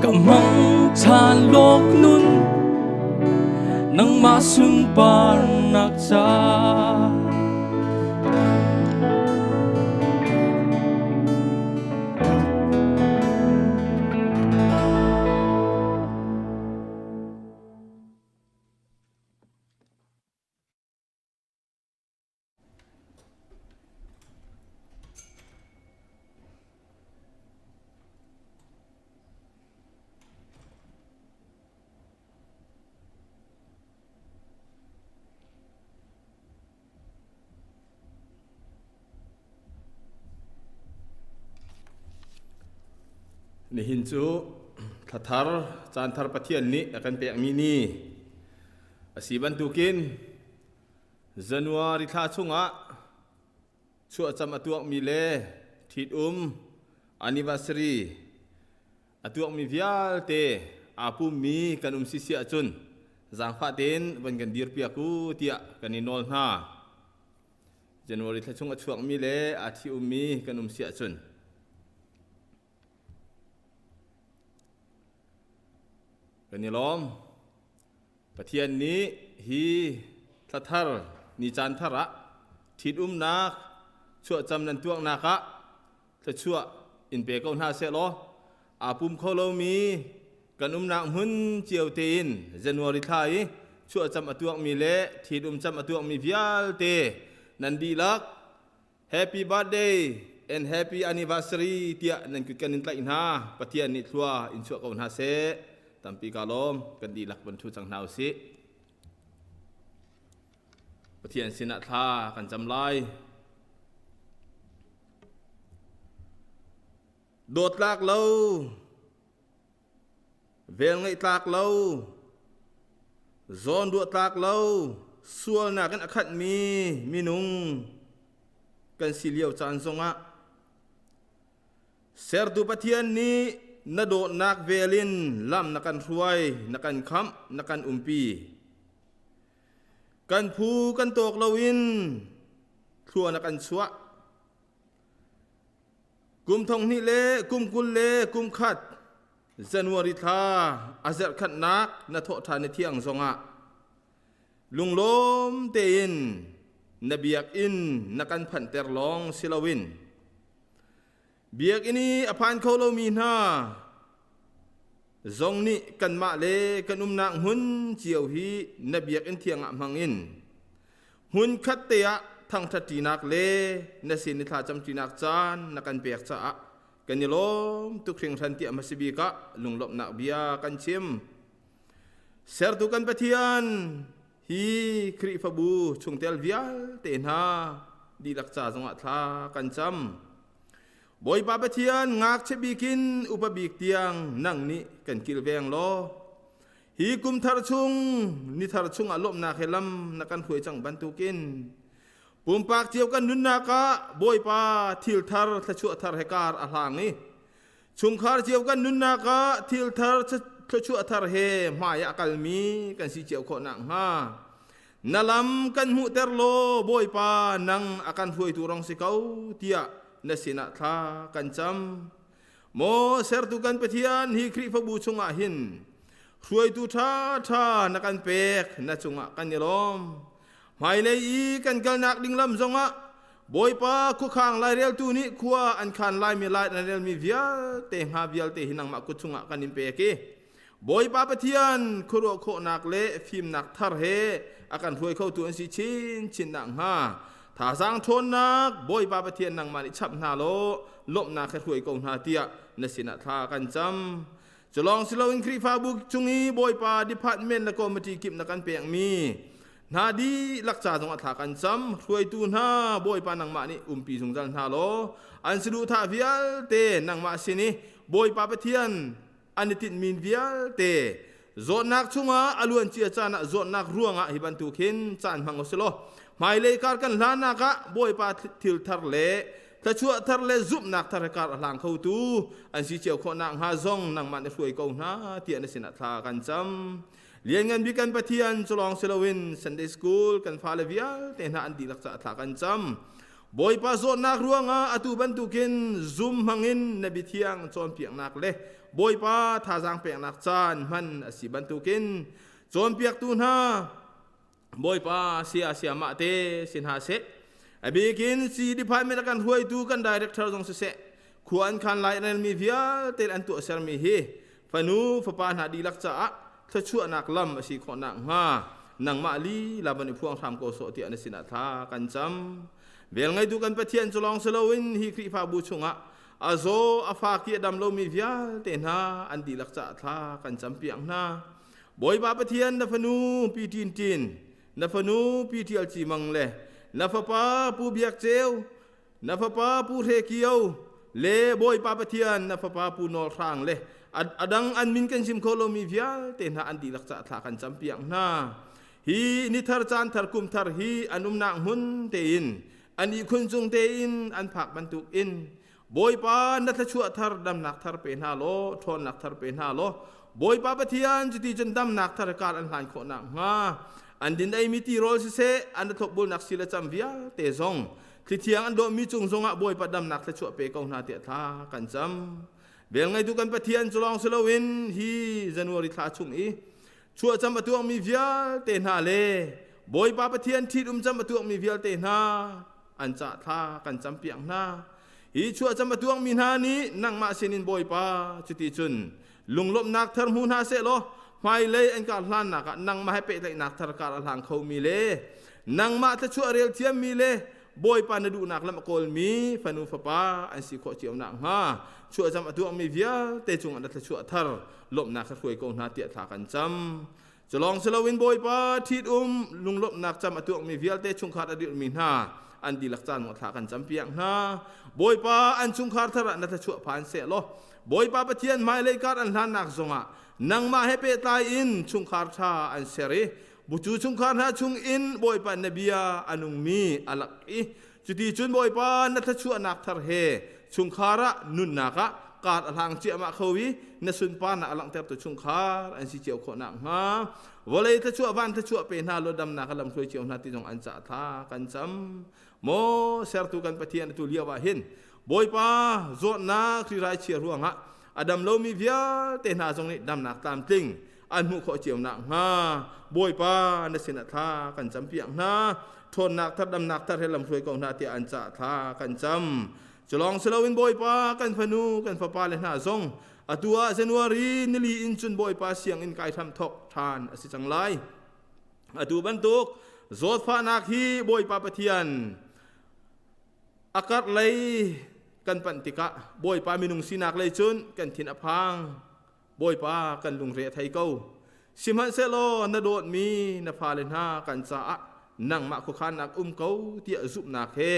ka hmang ṭhan lawk nun nangmah sunparnak ca. Nihin cu thla thar caan thar Pathian nih a kan pekmi ni a si bantukin January thla chungah chuahcam a tuakmi le ṭhitum anniversary a tuakmi vialte aa pummi kan um sisi ahcun zaangfah tein van kan dirpiak u tiah kan i nawl hna. January thla chung a chuakmi le aa ṭhi-ummi kan um si ahcun. Kan i lawm. Pathian nih hi thla thar ni caan thar ah ṭhitumnak chuahcam nan tuaknak ah thluachuah in pe ko hna seh law aa pum kho lomi kan umnak hmun cio tein January thla i chuahcam a tuakmi le ṭhitum cam a tuakmi vialte nan dihlak Happy birthday and happy anniversary tiah nan kut kan in tlaih hna. Pathian nih thlua in chuah ko hna seh. Tampi ka lawm. Kan dihlak van ṭhu cang hna usih. Pathian sinah thla kan cam lai. Dawtlak lo, vel ngeih tlak lo, zawn ruah tlak lo, sualnak in a khatmi minung kan si lio caan zongah sertu Pathian nih na dawtnak vel in lam na kan hruai, na kan khamh, na kan umpi. Kan phu kan tawk loin thlua na kan chuah. Kum thong hnih le kum 20 le kum khat January thla a zarh khatnak na thawh ṭhan i thiang zongah lunglawm tein na biakinn na kan phanhter lawng si loin biakinn i a phan kho lomi hna zong nih kanmah le kan umnak hmun cio hi na biakinn thiang ah hmang in hmun khat te ah thangṭhatṭinak le na sin i thlacamṭinak caan na kan pek caah kan i lawm tuk hringhran tiah hmasa bik ah lunglawmhnak bia kan chim. Sertu kan Pathian hi Khrihfabu chungtel vialte hna dihlak ca zongah thla kan cam. Bawipa Pathian ngakchia bik in upa bik tiang nang nih kan kilveng law hi kum thar chung ni thar chungah lawmhnak he lam na kan hruai cang bantukin pumpak cio kan nunnak ah Bawipa thil thar thluachuah thar he kar a hlang i chungkhar cio kan nunnak ah thil thar thluachuah thar he hmai ah a kalmi kan si cio khawh nakhnga na lam kan hmuhter law Bawipa nang a kan hruaitu rong si ko tiah na sinah thla kan cam. Maw sertu kan Pathian hi Khrihfabu chungah hin hruaitu ṭhaṭha na kan pek na cungah kan i lawm. Hmailei i kan kalnak ding lam zongah Bawipa khuakhang laireltu nih khua an khan laimi lai an relmi vialte hnga vialte hi nangmah kut chungah kan in pek i Bawipa Pathian khuaruah khawhnak le fimnak thar he a kan hruai khotu an si chinchin nakhnga thazaang ṭhawnnak Bawipa Pathian nangmah nih chap hna law lawmhnak he hruai ko hna tiah na sinah thla kan cam. Culawng si loin Khrihfabu chung i Bawipa department le committee kip na kan pekmi hna dihlak ca zongah thla kan cam. Hruaitu hna Bawipa nangmah nih umpi zungzal hna law an saduhthah vialte nangmah sin i Bawipa Pathian an i tinhmi vialte zawtnak chungah a luancia caan ah zawtnak ruangah hi bantuk hin caan hmang u silaw hmailei kar kan hlannak ah Bawipa thil thar le thluachuah thar le zumhnak thar he kar a hlang khotu an si cio khawh nakhnga zong nangmah na hruai ko hna tiah na sinah thla kan cam. Lianngan bik kan Pathian cu lawng si loin Sunday School kan fale vialte hna an dihlak caah thla kan cam. Bawipa zawtnak ruangah atu bantukin zum hmangin na biathiang cawnpiaknak le Bawipa thazaang peknak caan hman a si bantukin cawnpiaktu hna Bawipa sia siamah te si hna seh. A bikin si department a kan hruaitu kan director zong siseh khua an khan lai relmi vialte an tuah sermi hi fanu fapa hna dihlak caah thluachuahnak lam a si khawh nakhnga nangmah lila van i phuang hram ko sawh tiah na sinah thla kan cam. Vel ngeitu kan Pathian cu lawng si loin hi Khrihfabu chungah a zaw a fak i a dam lomi vialte hna an dihlak caah thla kan campiak hna. Bawipa Pathian na fanu Pi Tin Tin, na fanu Pi Tial Ci Mang le na fapa Pu Biak Ceu, na fapa Pu Hre Kio le Bawipa Pathian na fapa Pu Nawl Hrang le a dang an min kan chim kho lomi vialte hna an dihlak caah thla kan campiak hna. Hi ni thar caan thar kum thar hi an umnak hmun tein an ihkhun cung tein an phak bantuk in Bawipa na thluachuah thar damnak thar pe hna law ṭhawnnak thar pe hna law Bawipa Pathian cuti cun damnak thar kar an hlan khawh nakhnga an din eimi tirawl siseh an thlopbulnak si le cam vialte zong Thlithiang an dawhmi cung zongah Bawipa damnak thluachuah pe ko hna tiah thla kan cam. Vel ngeitu kan Pathian cu lawng si loin hi January thla chung i chuahcam a tuakmi vialte hna le Bawipa Pathian ṭhitum cam a tuakmi vialte hna an cah thla kan campiak hna. Hi chuahcam a tuakmi hna nih nangmah sinin Bawipa cuti cun lunglawmhnak thar hmu hna sehlaw hmailei an kar hlannak ah nangmah he pehtlaihnak thar kar a hlang khomi le nangmah thluachuah rel thiammi le Bawipa na duhnak lam a kawlmi fanu fapa an si khawh cio nakhnga chuahcam a tuahmi vialte cungah na thluachuah thar lawmhnak kha hruai ko hna tiah thla kan cam. Culawng si loin Bawipa ṭhitum lunglawmhnak cam a tuakmi vialte chungkhar a dirhmi hna an dihlak caan thla kan campiak hna. Bawipa an chungkhar thar ah na thluachuah phan seh law Bawipa Pathian hmailei kar an hlannak zongah nangmah he pehtlai in chungkhar ṭha an ser i bucu chungkhar hna chungin Bawipa na bia a nungmi a lak i cuti cun Bawipa na thluachuahnak thar he chungkhar ah nunnak ah kar a hlang ciahmah kho i na sunparnak a langhtertu chungkhar an si cio khawh nakhnga vawlei thluachuah van thluachuah pe hna law damnak a lamhruai cio hna ti zong an cah thla kan cam maw sertu kan Pathian atu lio ah hin Bawipa zawtnak hrirai chia ruangah a dam lomi vialte hna zong nih damnak tlamtling an hmuh khawh cio nakhnga Bawipa na sinah thla kan campiak hna. Ṭhawnnak thar damnak thar he lamhruai ko hna tiah an cah thla kan cam. Culawng si loin Bawipa kan fanu kan fapa le hna zong atu ah January nili in cun Bawipa sianginn kai hram thawk ṭhan a si cang lai. Atu bantuk zawtfahnak hi Bawipa Pathian. A karh lei kan panh tikah Bawipa minung sinak lei cun kan thin a phang. Bawipa kan lungre a thei ko. Sihmanhsehlaw na dawtmi na fale hna kan caah nangmah khuakhannak um ko tiah zumhnak he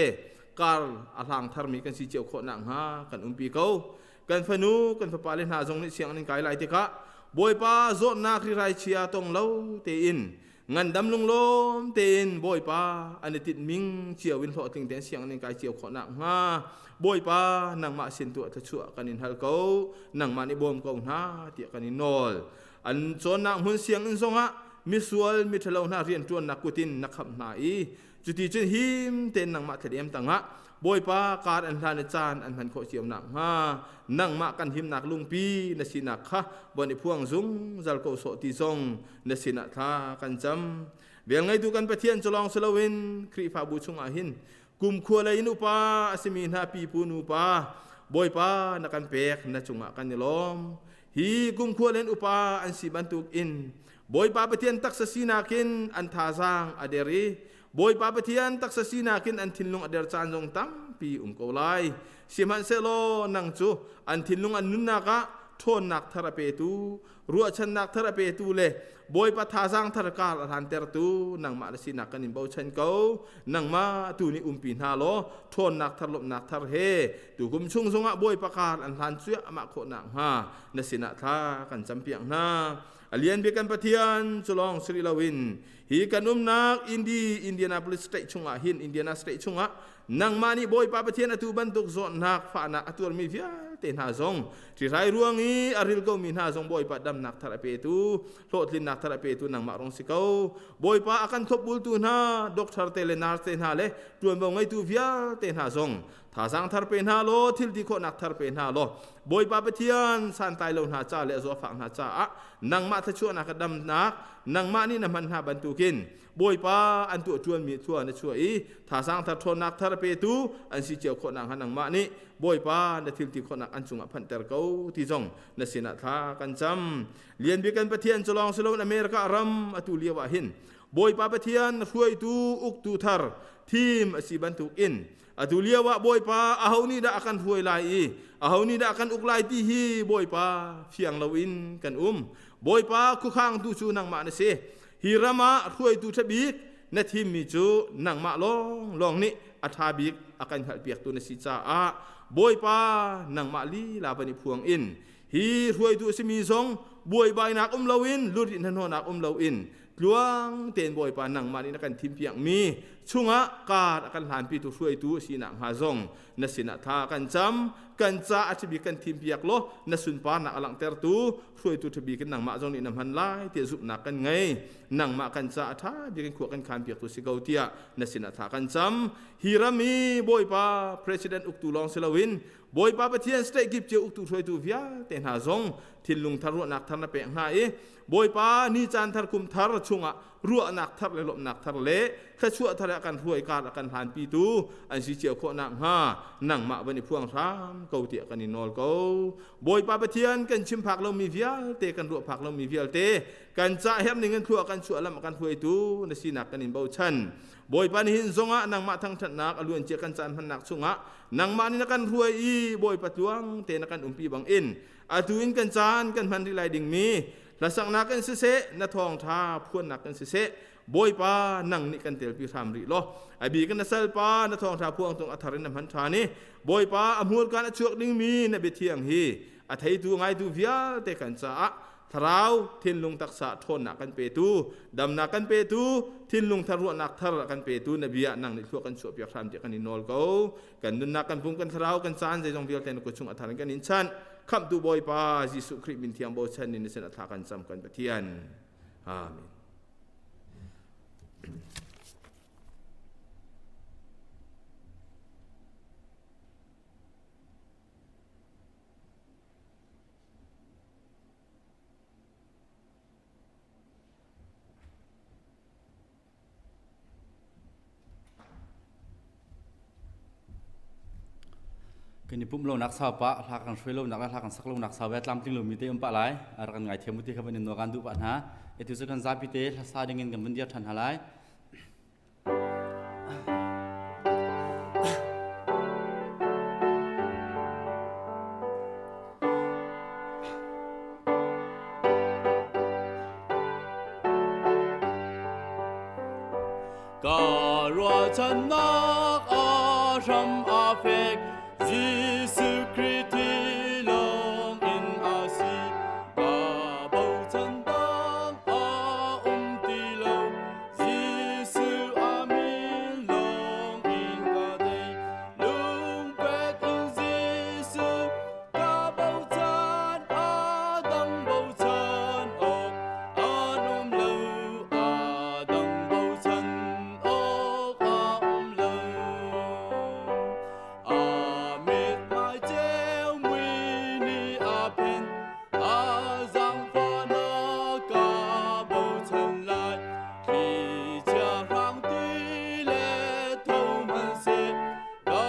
kar a hlang tharmi kan si cio khawh nakhnga kan umpi ko. Kan fanu, kan fapale hna zong nih sianginn kai lai tikah Bawipa zawtnak rirai chia tong lo tein ngandam lunglawm tein Bawipa an i tinhming cio in hlawhtling tein sianginn kai cio khawh nakhnga Bawipa nangmah sin tuah thluachuah kan in hal ko nangmah nih bawm ko hna tiah kan in nawl an cawnnak hmun sianginn zongah misual miṭhalo hna rianṭuannak kutin na khamh hna i cuti cun him tein nangmah thladem tangah Bawipa kar an hlan i caan an hman khawh cio nakhnga nangmah kan himnak lungpi na sinak kha bon i phuang zungzal ko sawh ti zong na sinah thla kan cam. Velngeitu kan Pathian cu lawng si loin Khrihfabu chungah hin kumkhua lei in upa a simi hna pipu nupa Bawipa na kan pek na cungah kan i lawm. Hi kumkhua len upa an si bantuk in Bawipa Pathian taksa sinak in an thazaang a der i Bawipa Pathian taksa sinak in an thinlung a der caan zong tampi um ko lai. Sihmanhsehlaw nang cu an thinlung an nunnak ah ṭhawnnak thar a petu ruahchannak thar a petu le Bawipa thazaang thar kar a hlantertu nangmah na sinak kan in bochan ko. Nangmah tu nih umpi hna law ṭhawnnak thar lawmhnak thar he tukum chung zongah Bawipa kar an hlan cuahmah khawh nakhnga na sinah thla kan campiak hna. A lian bik kan Pathian cu lawng si rih loin hi kan umnak Indi Indianapolis state chungah hin Indiana state chungah nangmah nih Bawipa Pathian atu bantuk zawtnak fahnak a tuarmi vialte hna zong ṭihrai ruang i a ril komi hna zong Bawipa damnak thar a petu hlawhtlinnak thar a petu nangmah rong si ko Bawipa a kan thlopbultu hna doctor te le nurse te hna le ṭuanvo ngeitu vialte hna zong thazaang thar pe hna law thil ti khawhnak thar pe hna law Bawipa Pathian santlai lo hna ca le a zawfak hna caah nangmah thluachuahnak a damnak nangmah nih na hman hna bantukin Bawipa an tuah ṭuanmi thua na chuah i thazaang thar ṭhawnnak thar petu an si cio khawh nakhnga nangmah nih Bawipa na thil ti khawhnak an cungah phanhter ko ti zong na sinah thla kan cam. Lian bik kan Pathian cu lawng si loin America ram atu lio ah hin Bawipa Pathian hruaitu uktu thar thim a si bantuk in atu lio ah Bawipa aho nih dah a kan hruai lai i aho nih dah a kan uk lai ti hi Bawipa fiang loin kan um. Bawipa khuakhangtu cu nangmah na si. Hi ram ah hruaitu ṭha bik na thimmi cu nangmah lawnglawng nih a ṭha bik a kan hngalhpiaktu na si caah Bawipa nangmah lila van i phuang in hi hruaitu a simi zong buaibainak um loin lurih hnahnawhnak um loin tluang tein Bawipa nangmah nih na kan thimpiakmi chungah kaar a kan hlanpitu hruaitu a si nakhnga zong na sinah thla kan cam kan ca a ṭhabik kan thimpiak law na sunparnak a langhtertu hruaitu ṭhabik in nangmah zong nih na hman lai tiah zumhnak kan ngei nangmah kan ca a ṭha bik in khua kan khan piaktu si ko tiah na sinah thla kan cam hi ram i Bawipa president uktu lawng si loin Bawipa Pathian state kip cio uktu hruaitu vialte hna zong thinlung thar ruahnak thar na pek hna i Bawipa ni caan thar kum thar chungah ruahnak thar le lawmhnak thar le thluachuah thar a kan hruai kar a kan hlanpitu an si cio khawh nakhnga nangmah van i phuang hram ko tiah kan i nawl ko. Bawipa Pathian kan chim phak lomi vialte kan ruah phak lomi vialte kan ca herh ning in thlua kan chuah lam a kan hruaitu na sinak kan in bochan. Bawipa nihin zongah nangmah thangthatnak a luancia kan caan hmannak chungah nangmah nih na kan hruai i Bawipa tluang te na kan umpi bang in atu in kan caan kan hman rih lai dingmi hlasaknak in siseh na thawngṭha phuannak in siseh Bawipa nang nih kan telpi hram rih law a bik in na salpa na thawngṭha phuang tung a thar in na hman ṭhan i Bawipa a hmurkaan a chuak dingmi na biathiang hi a theitu ngaitu vialte kan caah thlarau thinlung taksa ṭhawnnak kan petu damnak kan petu thinlung thar ruahnak thar kan petu na bia nang nih thluak kan chuahpiak hram tiah kan in nawl ko kan nunnak kan pum kan thlarau kan caan zeizong vialte na kut chung a thar in kan in chanh khamhtu Bawipa Jesuh Khrih min thiang bochan in na sin a thla kan cam kan Pathian amen Kan i pumh lonak sau pah, hla kan hruai lonak le hla kan sak lonak sau ve tlamtling lomi te um pah lai. Rak kan ngaithiam u ti kha van in nawl kan duh pah hna. Atu cu kan zapi te hlasa ding in kan vun dir ṭhan hna lai. Ka ruahchannak a hram a fek, Jesuh Khrih thi lawng in a si. Ka bochan dang a um ti lo, Jesuh a min lawng in ka tei. Lungpek in Jesuh ka bochan, a dang bochan awk an um lo, a dang bochan awk a um lo. A mithmai ceu mui nih a phen, a zaangfahnak ka bochan lai. Thlichia hrang ti le tho hmanhseh, ka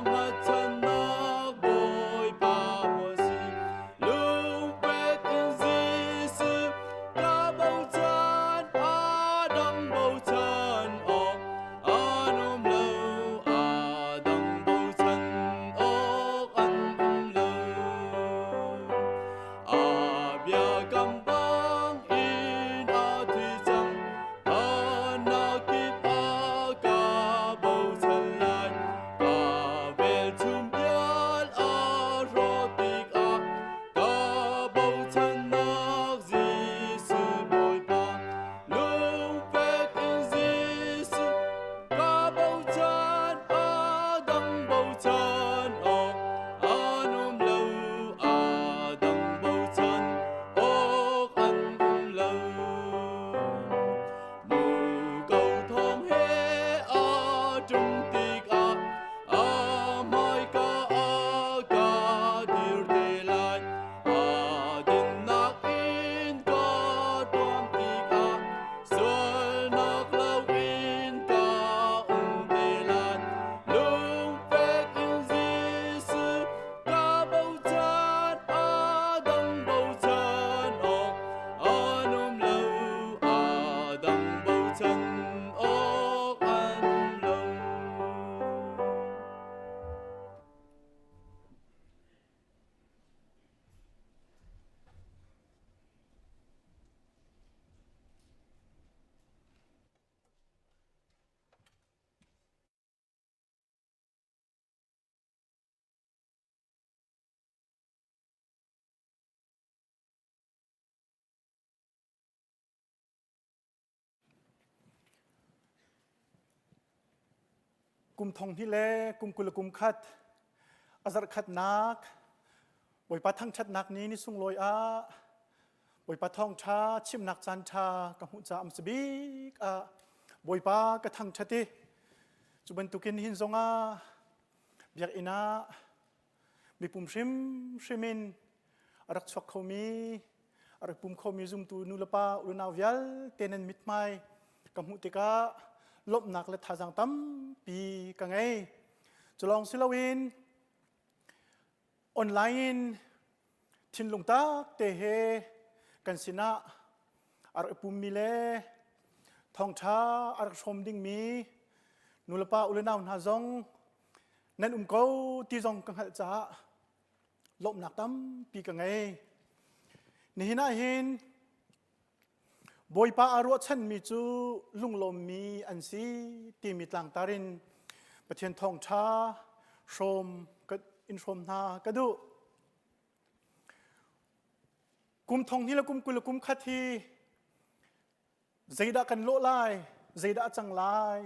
hngatchannak Bawipa maw si. Lungpek in Jesuh ka bochan, a dang bochan awk an um lo, a dang bochan awk an um lo. A biakam bang in a thi cang, harnak kip a ka bochan lai. Ka velchum vial a hrawh tikah, ka bochannak Jesuh Bawipa. Lungfek in Jesuh ka bochan, a dang bochan awk an um lo, a dang bochan awk an um lo. Muko thawng he aa ṭum tikah a hmaika a ka dir te lai. A dinnak in ka tuam tikah sualnak loin ka um te lai. Lungfek in Jesuh ka bochan, a dang bochan awk an um lo, a dang bochan awk an um lo. Kum thong hnih le kum 20 le kum khat a zarh khatnak Bawipa thangṭhatnak ni ni sunglawi ah Bawipa thawngṭha chimnak caan ṭha ka hmuh caah am bik ah Bawipa ka thangṭhat i cu bantukin hin zongah biakinn ah mipum hrimhrim in a rak chuak khomi a rak pum khomi zumtu nulepa unau vialte nan mithmai ka hmuh tikah lawmhnak le thazaang tampi ka ngei. Cu lawng si loin online in thinlung tak te he kan sinah a rak pummi le thawngṭha a rak hrawm dingmi nulepa ulenau hna zong nan um ko ti zong ka hngalh caah lawmhnak tampi ka ngei. Nihin ah hin Bawipa aa ruahchanmi cu lunglawmmi an si timi tlangtar in Pathian thawngṭha hrawm in hrawm hna ka duh. Kum thong hnih le kum 20 le kum khat hi zeidah kan lawh lai, zeidah a cang lai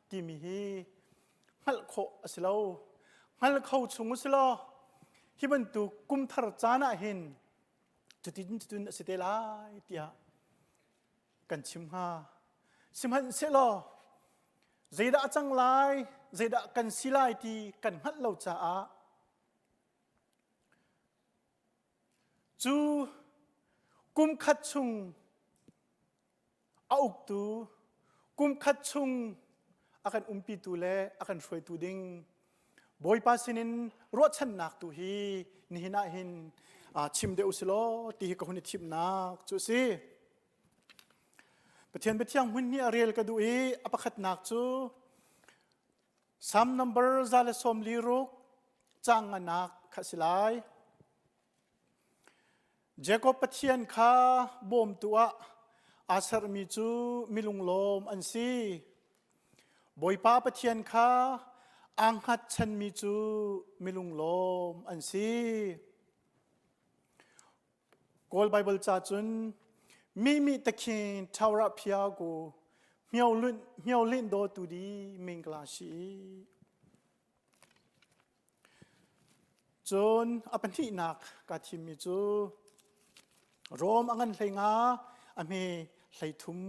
timi hi hngalh khawh a si lo. Hngal kho chung u si law hi bantuk kum thar caan ah hin cutin cutin a si te lai tiah kan chim hnga. Sihmanhsehlaw zeidah a cang lai, zeidah kan si lai ti kan hngalh lo caah Cu kum khat chung a uktu, kum khat chung a kan umpitu le a kan hruaitu ding Bawipa sinin ruahchannak tu hi nihin ah hin chim deuh usih law ti hi ka hun i thimnak cu a si. Pathian biathiang hmun hi a rel ka duh i a pakhatnak cu Psalm number 146 caang nganak kha si lai. Jacob Pathian kha bawmtu ah aa sermi cu milunglawm an si. Bawipa Pathian kha aa hngatchanmi cu milunglawm an si. Kawl Bible ca cun mi mi takhin thawra phia ko hmio lin do tu di mingla shi. Cun a pahnihnak ka thimmi cu Rom a ngan hlei nga a hme hlei thum.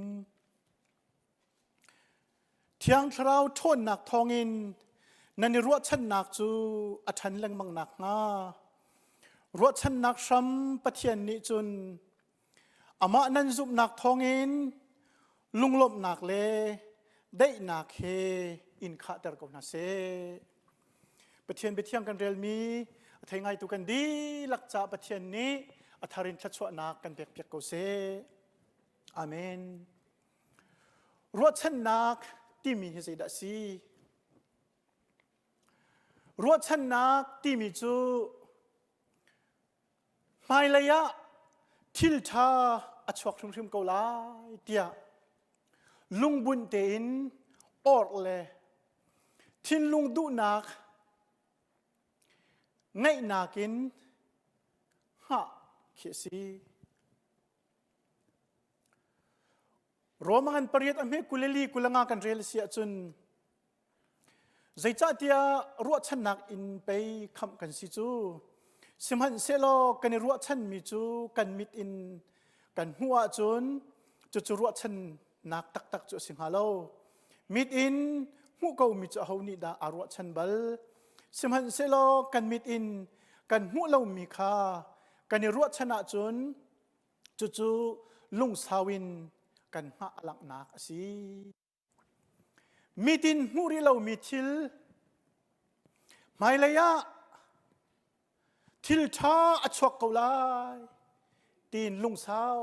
Thiang Thlarau ṭhawnnak thawngin nan i ruahchannak cu a ṭhan lengmang nakhnga ruahchannak hram Pathian nih cun amah nan zumhnak thawngin lunglawmhnak le daihnak he in khahter ko hna seh. Pathian biathiang kan relmi a thei ngaitu kan dihlak caah Pathian nih a thar in thluachuahnak kan pekpiak ko seh. Amen. Ruahchannak timi hi zeidah a si? Ruahchannak timi cu hmailei ah thil ṭha a chuak hrimhrim ko lai tiah lungbunh tein orh le thinlung duhnak ngeihnak in hngah khi a si. Roma ngan pariat a hme kuleli kulanga kan rel si ahcun Zeicahtiah ruahchannak in pei khamh kan si cu. Sihmanhsehlaw kan i ruahchanmi cu kan mit in kan hmuh ahcun cucu ruahchannak taktak cu a si hnga lo. Mit in hmuh komi cu aho nih dah aa ruahchan bal? Sihmanhsehlaw kan mit in kan hmuh lomi kha kan i ruahchan ahcun cucu lungsau in kan hngah a langhnak a si. Mitin hmuh rih lomi thil hmailei ah thil ṭha a chuak ko lai tiin lungsau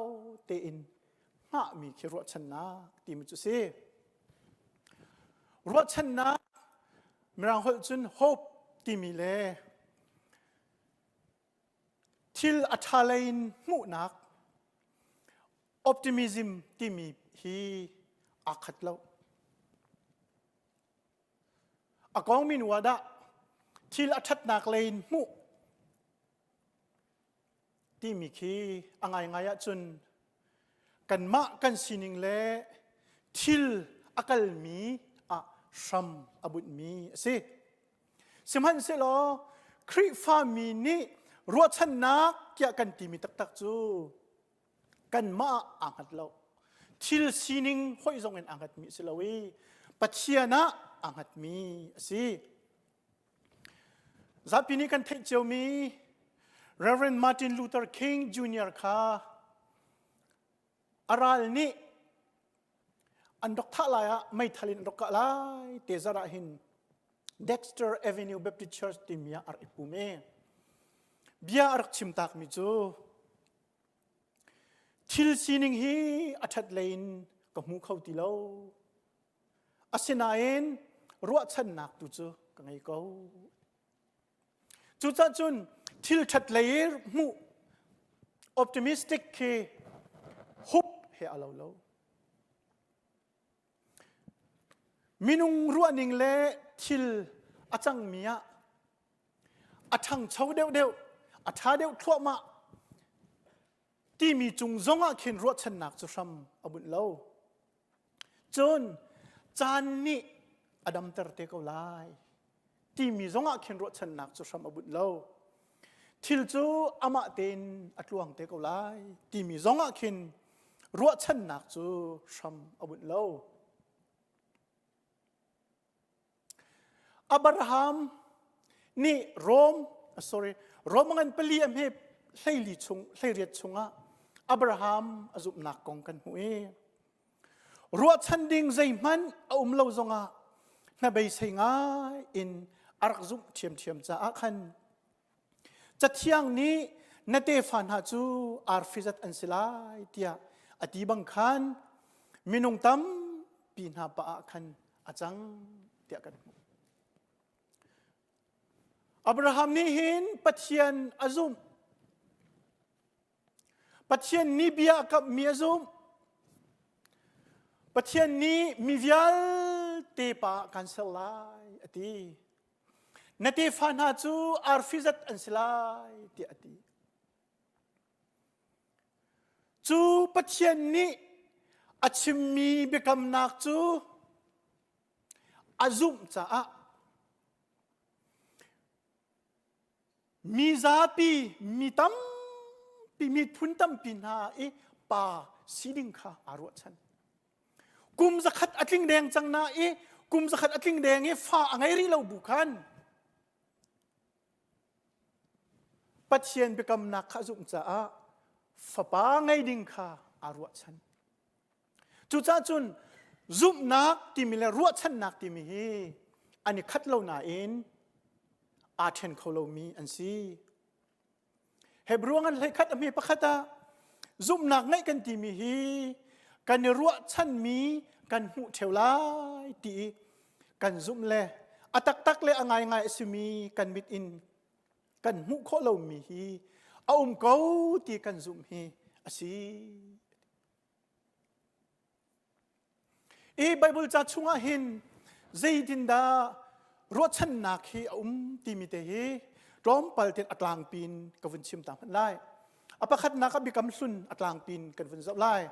tein hngahmi khi ruahchannak timi cu si. Ruahchannak Mirang holh cun hope timi le thil a ṭha lei in hmuhnak optimism timi hi aa khat lo. A kongmi nu ah dah thil a ṭhatnak lei in hmuh timi khi a ngaingai ahcun kanmah kan sining le thil a kalmi ah hram a bunhmi a si. Sihmanhsehlaw Khrihfami nih ruahchannak tiah kan timi taktak cu kanmah ah aa hngat lo. Thil sining hoih zong in aa hngatmi a si lo i Pathian ah aa hngatmi a si. Zapi nih kan theih ciomi Reverend Martin Luther King Jr. kha a ral nih an rak thah lai ah meithal in an rak kah lai te zarh ah hin Dexter Avenue Baptist Church timi ah a rak i pum i bia a rak chim takmi cu thil sining hi a ṭhat lei in ka hmu kho ti lo asinain ruahchannak tu cu ka ngei ko Cucaah cun thil ṭhat lei hmuh optimistic khi hup he a lo lo. Minung ruahning le thil a cangmi ah a ṭhangcho deuhdeuh, a ṭha deuh thluahmah timi cung zongah khin ruahchannak cu hram a bunh lo. Cun caan nih a damter te ko lai timi zongah khin ruahchannak cu hram a bunh lo. Thil cu amah tein a tluang te ko lai timi zongah khin ruahchannak cu hram a bunh lo. Abraham nih Rom sorry Rom ngan pali a hme hleili chung hleiriat chungah Abraham a zumhnak kong kan hmuh i ruahchan ding zeihmanh a um lo zongah hnabeisei ngai in a rak zumh ṭhiamṭhiam caah khan Cathiang nih na tefa hna cu arfi zat an si lai tiah a ti bang khan minung tampi hna pa ah khan a cang tiah kan hmuh. Abraham nih hin Pathian a zumh. Pathian nih bia a kamhmi a zumh. Pathian nih mi vialte. tepa ah kan ser lai a ti. Na tefa hna cu arfi zat an si lai tiah a ti. Cu Pathian nih a chimmi biakamnak cu a zumh caah mi zapi mi tampi miphun tampi hna i pa si ding kha aa ruahchan. Kum zakhat a tling deng cang na i kum zakhat a tling deng i fa a ngei rih lo bu khan Pathian biakamnak kha a zumh caah fapa ngei ding kha aa ruahchan. Cucaah cun zumhnak timi le ruahchannak timi hi an i khat lo nain aa ṭhen kho lomi an si. Hebrew ngan hleikhat a hme pakhat ah zumhnak ngeih kan timi hi kan i ruahchanmi kan hmuh ṭheo lai ti i kan zumh le a taktak le a ngaingai a simi kan mit in kan hmuh khawh lomi hi a um ko ti kan zumh hi a si. I Bible ca chungah hin zeitindah ruahchannak hi a um timi te hi tlawmpal ten a tlangpin ka vun chim ta hmanh lai. A pakhatnak ah biakam hlun a tlangpin kan vun zoh lai.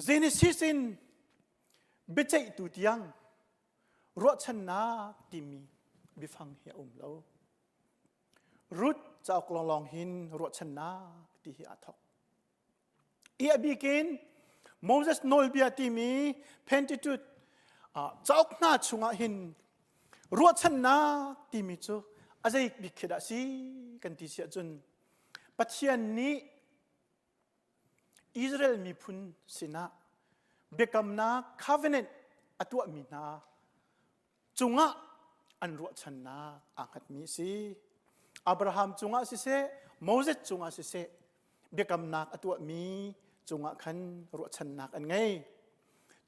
Genesis in biaceihtu tiang ruahchannak timi biafang hi a um lo. Ruth cauk lawnglawng hin ruahchannak ti hi aa thawk. I a bikin Moses nawlbia timi Pentateuch cauk hna chungah hin ruahchannak timi cu a zei bik khi dah si kan ti si ahcun Pathian nih Israel miphun sinah biakamnak covenant a tuahmi hna cungah an ruahchannak aa hngatmi a si. Abraham cungah siseh, Moses cungah siseh, biakamnak a tuahmi cungah khan ruahchannak an ngei.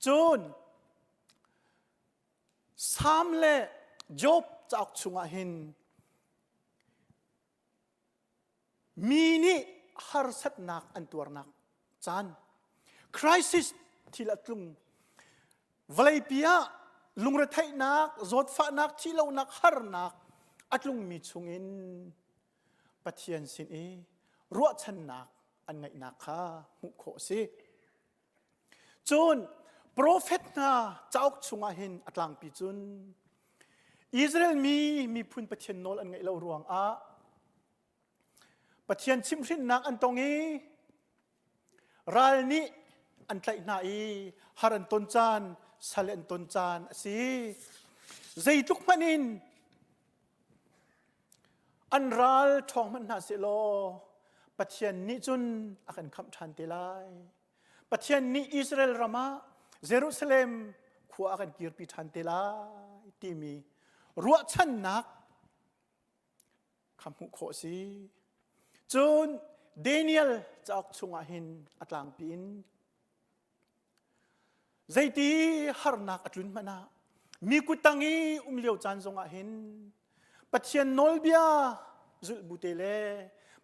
Cun Salm le Job cauk chungah hin Mi nih harsatnak an tuarnak caan crisis thil a tlung vawleipi ah lungretheihnak zawtfahnak thihlohnak harnak a tlungmi chungin Pathian sin i ruahchannak an ngeihnak kha hmuh khawh a si. Cun profet hna cauk chungah hin a tlangpi cun Israel mi miphun Pathian nawl an ngaih lo ruangah Pathian chimhhrinnak an tong i ral nih an tlaih hna i har an ton caan sal an ton caan a si. Zeitluk hmanh in an ral ṭhawng hmanh hna sehlaw Pathian nih cun a kan khamh ṭhan te lai. Pathian nih Israel ram ah Jerusalem khua a kan kirpi ṭhan te lai timi ruahchannak kha hmuh khawh a si. Cun Daniel cauk chungah hin a tlangpi in zeiti harnak a tlun hmanh ah mi kuttang i um lio caan zongah hin Pathian nawlbia zulh bu te le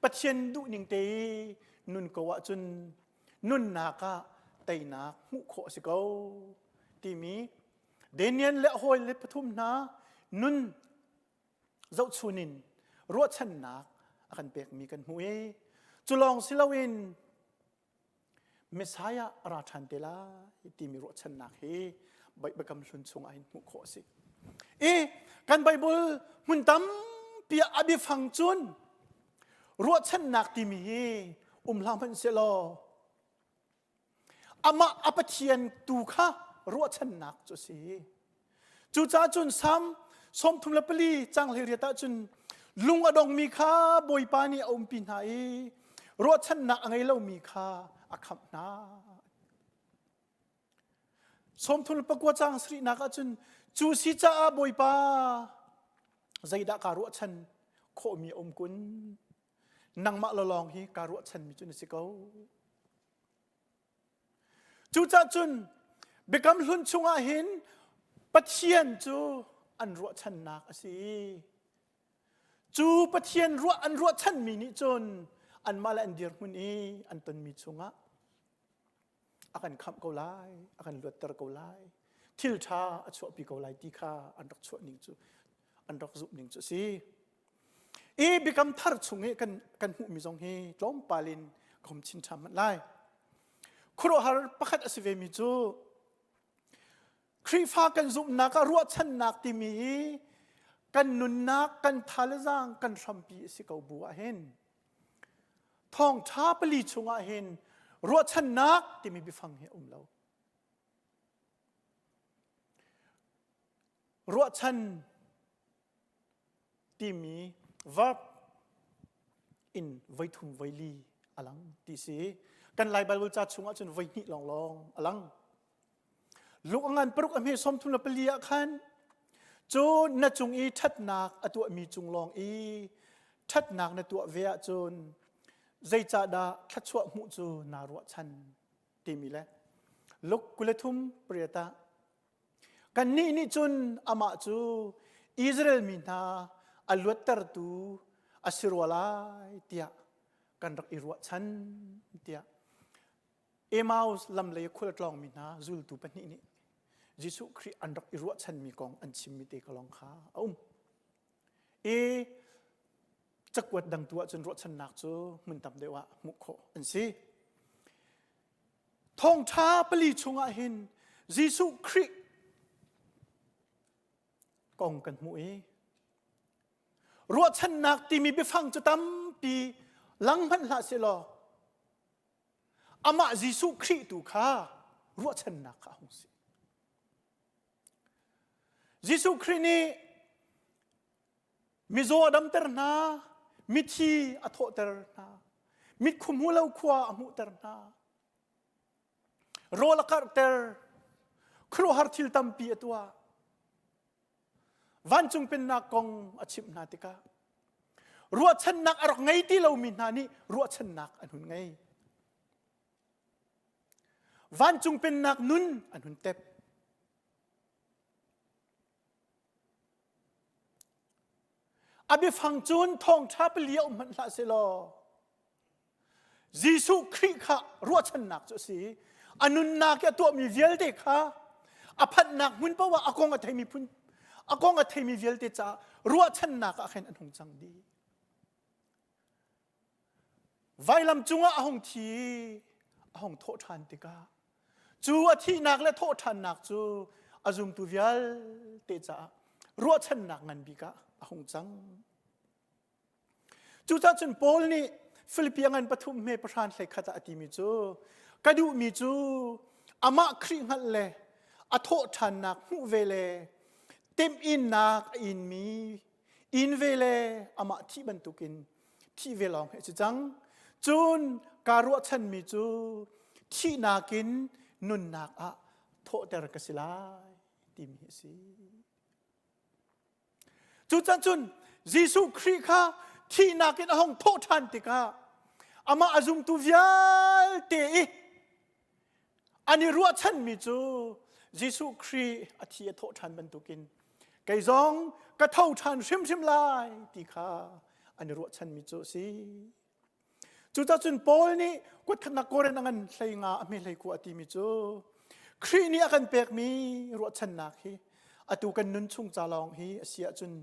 Pathian duhning te i nun ko ahcun nunnak ah teinak hmuh khawh a si ko timi Daniel le a hawile pathum hna nun zohchun in ruahchannak a kan pekmi kan hmuh i cu lawng si loin Messiah a ra ṭhan te lai timi ruahchannak hi Biakam hlun chungah hin hmuh khawh a si. I kan Bible hmun tampi ah a biafang cun ruahchannak timi hi um hlah hmanh sehlaw Amah a Pathian tu kha ruahchannak cu a si. Cucaah cun Salm 34 cang 18 ah cun lung a dongmi kha Bawipa nih a umpi hna i ruahchannak a ngei lomi kha a khamh hna. 34 cang sarihnak ah cun cu si caah Bawipa zeidah kaa ruahchan khawhmi a um kun nangmah lawlawng hi kaa ruahchanmi cu na si ko. Cucaah cun Biakam Hlun chungah hin Pathian cu an ruahchannak a si. Cu Pathian ruah an ruahchanmi nih cun anmah le an dirhmun i an tonmi chungah a kan khamh ko lai, a kan luatter ko lai. thil ṭha a chuahpi ko lai ti kha an rak chuah ning cu an rak zumh ning cu a si. I biakam thar chung i kan kan hmuhmi zong hi tlawmpal in ka hum chin ṭhan hmanh lai. Khuaruahhar pakhat a si vemi cu Khrihfa kan zumhnak ah ruahchannak timi hi kan nunnak, kan tha le zaang, kan hrampi a si ko bu ah hin thawngṭha pali chungah hin ruahchannak timi biafang hi a um lo. Ruahchan timi verb in voithum voili a lang ti si. Kan Lai Bible ca chungah cun voihnih lawnglawng a lang. Luk a ngan paruk a hme 34 ah khan cu na cung i ṭhatnak a tuahmi cung lawng i ṭhatnak na tuah ve ahcun zeicahdah thluachuah hmuh cu naa ruahchan timi le Luk 23 pariat ah kannih nih cun amah cu Israel mi hna a luattertu a si rua lai tiah kan rak i ruahchan tiah Emmaus lamlei khual tlawngmi hna zultu pahnih nih Jesuh Khrih an rak i ruahchanmi kong an chimmi te ka lawng kha a um. I cakuat dang tu ahcun ruahchannak cu hmun tam deuh ah hmuh khawh an si. Thawngṭha pali chungah hin Jesuh Khrih kong kan hmuh i ruahchannak timi biafang cu tampi lang hmanh hlah seh law Amah Jesuh Khrih tu kha ruahchannak kha a hung si. Jesuh Khrih nih mizaw a damter hna, mithi a thawhter hna, mitkhum hmu lo khua a hmuhter hna, rawl a karhter, khuaruahhar thil tampi a tuah. Vancung pennak kong a chimh hna tikah ruahchannak a rak ngei ti lomi hna nih ruahchannak an hun ngei. Vancung pennak nun an hun tep. A biafang cun thawngṭha pali a um hmanh hlah selaw Jesuh Khrih kha ruahchannak cu a si. A nunnak i a tuahmi vialte kha a phanhnak hmun paoh ah a kong a theimi phun a kong a theimi vialte caah ruahchannak ah khin an hung cang dih. Vailam cungah a hung thi a hung thawh ṭhan tikah cu a thihnak le thawh ṭhannak cu a zumtu vialte caah ruahchannak ngan bik ah a hung cang. Cucaah cun Paul nih Filipi ngan pathum hme pahran hlei khat ah a timi cu ka duhmi cu amah Khrih hngalh le a thawh ṭhannak hmuh ve le temhinnak a inmi in ve le amah thih bantukin thih ve lawng hi a si cang. Cun kaa ruahchanmi cu thihnak in nunnak ah thawhter ka si lai timi hi a si. Cucaan cun Jesuh Khrih kha thihnak in a hung thawh ṭhan tikah amah a zumtu vialte i an i ruahchanmi cu Jesuh Khrih a thi a thawh ṭhan bantukin kei zong ka tho ṭhan hrimhrim lai ti kha an i ruahchanmi cu a si. Cucaah cun Paul nih kuatkhatnak Korin a ngan hlei nga a hme hlei ku a timi cu Khrih nih a kan pekmi ruahchannak hi atu kan nun chung ca lawng hi a si ahcun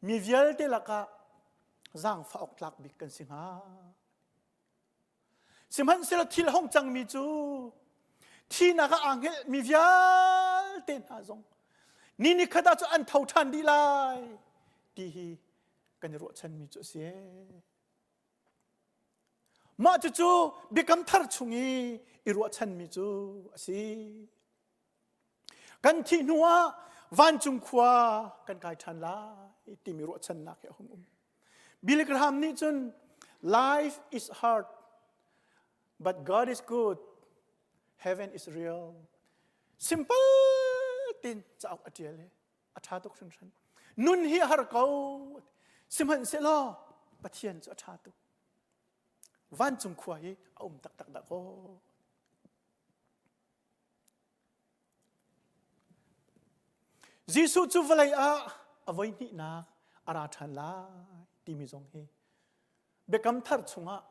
mi vialte lakah zaangfah awk tlak bik kan si hnga. Sihmanhsehlaw thil hong cangmi cu thihnak ah aa hngelh mi vialte hna zong ni ni khat ah cu an tho ṭhan dih lai ti hi kan i ruahchanmi cu a si. Mah cucu biakam thar chung i i ruahchanmi cu a si. Kan thih hnuah vancung khua kan kai ṭhan lai timi ruahchannak hi a hung um. Billy Graham nih cun life is hard but God is good heaven is real simple tin cauk a ṭial i a ṭha tuk hringhran. Nun hi a har ko. Sihmanhsehlaw Pathian cu a ṭha tuk. Vancung khua hi a um taktak dah kaw. Jesuh cu vawlei ah a voihnihnak a ra ṭhan lai timi zong hi biakam thar chungah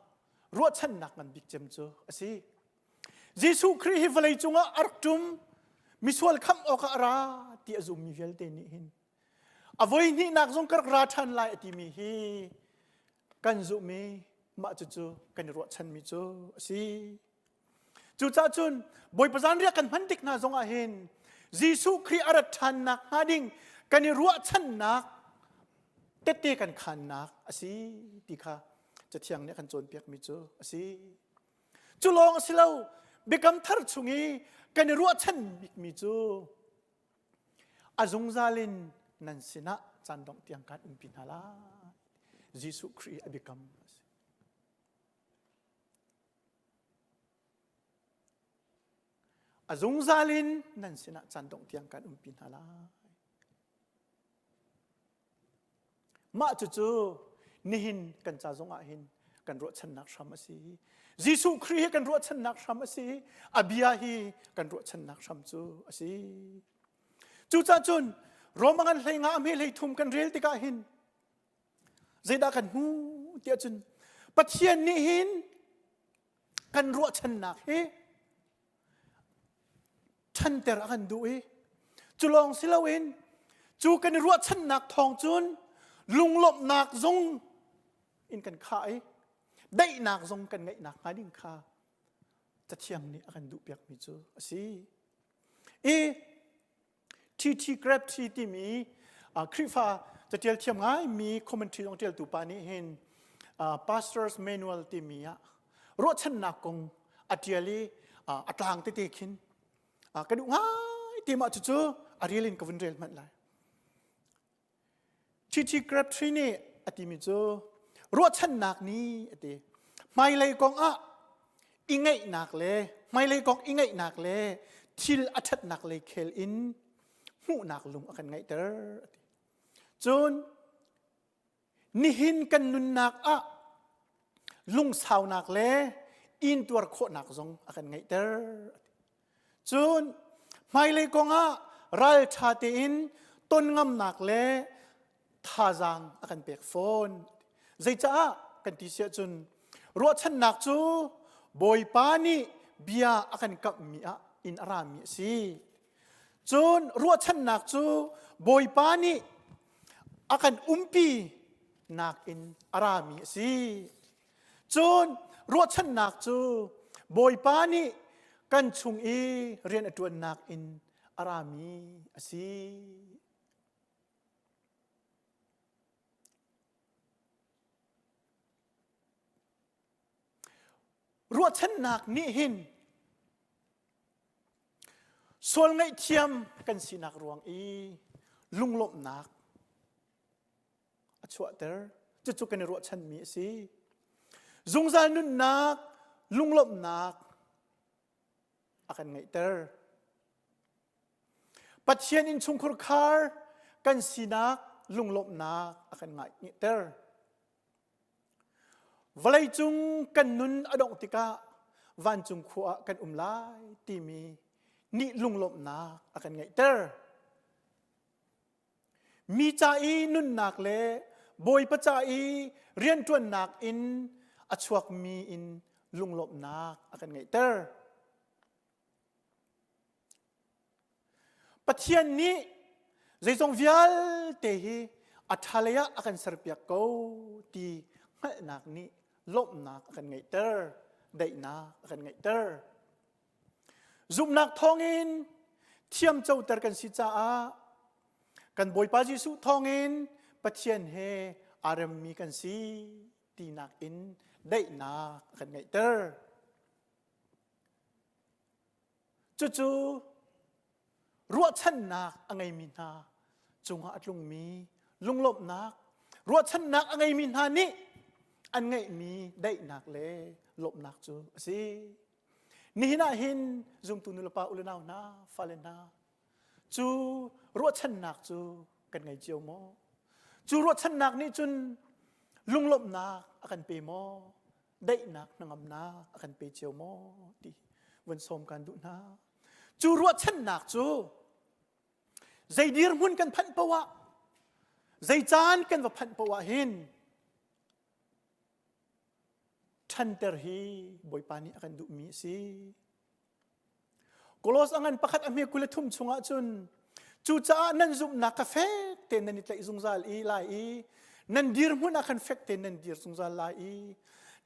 ruahchannak ngan bik cem cu a si. Jesuh Khrih hi vawlei cungah a rak ṭum. Misual khamh awkah a ra ti a zummi vialte nih hin a voi hnihnak zong ka rak ra ṭhan lai a timi hi kan zumh i mah cucu kan i ruahchanmi cu a si. Cucaah cun Bawipa zanriah kan hman tik hna zongah hin Jesuh Khrih a rat ṭhannak hnga ding kan i ruahchannak tette kan khannak a si ti kha Cathiang nih a kan cawnpiakmi cu a si. Cu lawng a si lo, Biakam Thar chung i kan i ruahchan bikmi cu a zungzal in nan sinah caan dongh tiang kan umpi hna lai. Jesuh Khrih a biakam a si. A zungzal in nan sinah caan dongh tiang kan umpi hna lai. Mah cucu nihin kan ca zong ah hin kan ruahchannak hram a si. Jesuh Khrih hi kan ruahchannak hram a si. A bia hi kan ruahchannak hram cu a si. Cucaah cun Roma ngan hlei nga a hme hlei thum kan rel tikah hin Zeidah kan hmuh tiah cun Pathian nih hin kan ruahchannak hi ṭhanter a kan duh i cu lawng si loin cu kan i ruahchannak thawng cun lunglawmhnak zong in kan khah i daihnak zong kan ngeih nakhnga ding kha Cathiang nih a kan duhpiakmi cu a si. I TT Crabtree timi Khrihfa catial thiam ngaimi commentary zong ṭialtu pa nih hin Pastor's Manual timi ah ruahchannak kong a ṭial i a tlang tete khin ka duh ngai ti mah cucu a rel in ka vun rel hmanh lai. TT Crabtree nih a timi cu ruahchannak nih a ti. Hmailei kong ah i ngaihnak le hmailei kong i ngaihnak le thil a ṭhatnak lei khel in hmuhnak lung a kan ngeihter a ti. Cun nihin kan nunnak ah lungsaunak le intuar khawhnak zong a kan ngeihter a ti. Cun hmailei kong ah ralṭha tein ton ngamnak le thazaang a kan pek fawn. Zeicaah kan ti siah cun ruahchannak cu Bawipa nih bia a kan kamhmi ah in a rami a si. Cun ruahchannak cu Bawipa nih a kan umpi nakin a rami a si. Cun ruahchannak cu Bawipa nih kan chung i rian a ṭuannak in a rami a si. Ruahchannak nih hin sual ngaihthiam kan sinak ruang i lunglawmhnak a chuahter. Cucu kan i ruahchanmi a si. Zungzal nunnak lunglawmhnak a kan ngeihter. Pathian innchungkhur khar kan sinak lunglawmhnak a kan ngaihter. Vawleicung kan nun a dongh tikah vancung khua ah kan um lai timi nih lunglawmhnak a kan ngeihter. Mi ca i nunnak le Bawipa ca i rianṭuannak in a chuakmi in lunglawmhnak a kan ngeihter. Pathian nih zeizong vialte hi a ṭhalei ah a kan serpiak ko ti hngalhnak nih lawmhnak a kan ngeihter, daihnak a kan ngeihter. Zumhnak thawngin thiamcoter kan si caah kan Bawipa Jesuh thawngin Pathian he aa remmi kan si tinak in daihnak a kan ngeihter. Cucu ruahchannak a ngeimi hna cungah a tlungmi lunglawmhnak, ruahchannak a ngeimi hna nih an ngeihmi daihnak le lawmhnak cu a si. Nihin ah hin zumtu nulepa u le nau hna, fale hna, cu ruahchannak cu kan ngei cio maw? Cu ruahchannak nih cun lunglawmhnak a kan pe maw? Daihnak hnangamnak a kan pe cio maw ti vun sawm kan duh hna. Cu ruahchannak cu zei dirhmun kan phanh poah ah, zei caan kan va phanh poah ah hin ṭhanter hi Bawipa nih a kan duhmi a si. Kolos a ngan pakhat a hme 23 chungah cun cucaah nan zumhnak kha fek tein nan i tlaih zungzal i lai i nan dirhmun ah khan fek tein nan dir zungzal lai i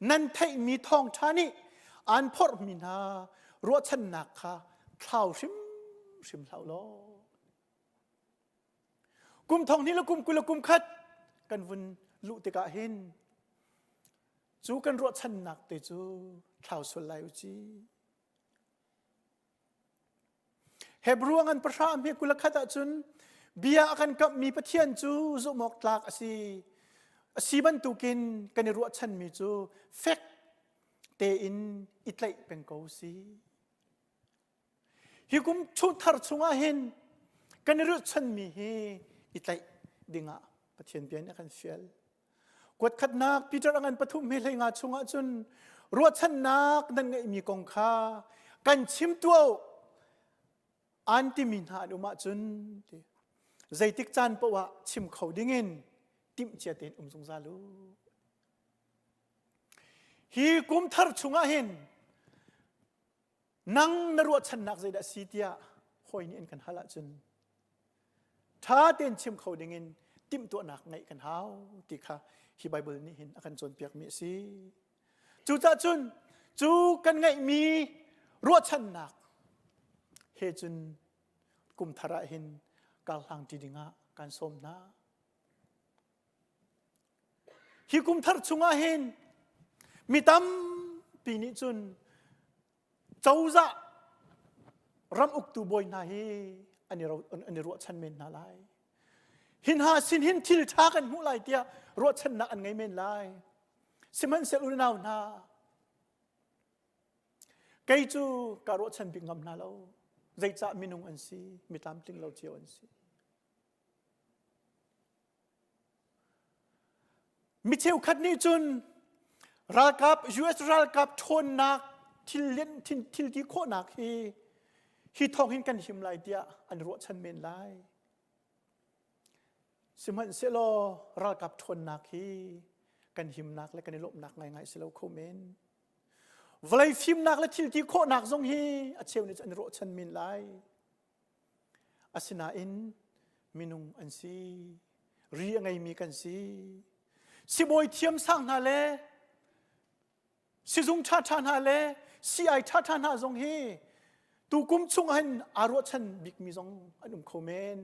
nan theihmi thawngṭha nih aan phorhmi hna ruahchannak kha thlau hrimhrim hlah law. Kum thong hnih le kum 20 le kum khat kan vun luh tikah hin cu kan ruahchannak te cu thlau sual lai u ci. Hebrew ngan pahra hme 21 ahcun bia a kan kamhmi Pathian cu zumh awk tlak a si. A si bantukin kan i ruahchanmi cu fek tein i tlaih peng ko si. Hi kum thar chungah hin kan i ruahchanmi hi i tlaih dingah Pathian bia nih a kan fial. Kuatkhatnak Peter a ngan pathum he hlei nga chungah cun ruahchannak nan ngeihmi kong kha kan chim tuah an timi hna an um ahcun ti zeitik caan paoh ah chim kho dingin timhcia tein um zungzal u. Hi kum thar chungah hin nang na ruahchannak zeidah si tiah hawi nih an kan hal ahcun ṭha tein chim kho dingin timhtuahnak ngeih kan hau ti kha hi Baibal nih hin a kan cawnpiakmi a si. Cucaah cun cu kan ngeihmi ruahchannak he cun kum thar ah hin karhlang ṭi dingah kan sawm hna. Hi kum thar chungah hin mi tampi nih cun cozah ram uktu bawi hna hi an i, an i ruahchan men hna lai. Hi hna sin hin thil ṭha kan hmuh lai tiah ruahchannak an ngei men lai. Sihmanhsehlaw unau hna, kei cu ka ruahchan bik ngam hna lo. Zeicah minung an si, mi tlamtling lo cio an si. Mi cheukhat nih cun ralkap US ralkap ṭhawnnak thil thil ti khawhnak hi hi thawng hin kan him lai tiah an ruahchan men lai. Sihmanhsehlaw ralkap ṭhawnnak hi kan himnak le kan i lawmhnak ngaingai si lo kho men. Vawlei fimnak le thil ti khawhnak zong hi a cheu nih cun an i ruahchan men lai. Asinain minung an si. Ri a ngeimi kan si. Sibawi thiamsang hna le sizung ṭhaṭha hna le sii ṭhaṭha hna zong hi tukum chung hin aa ruahchan bikmi zong an um kho men.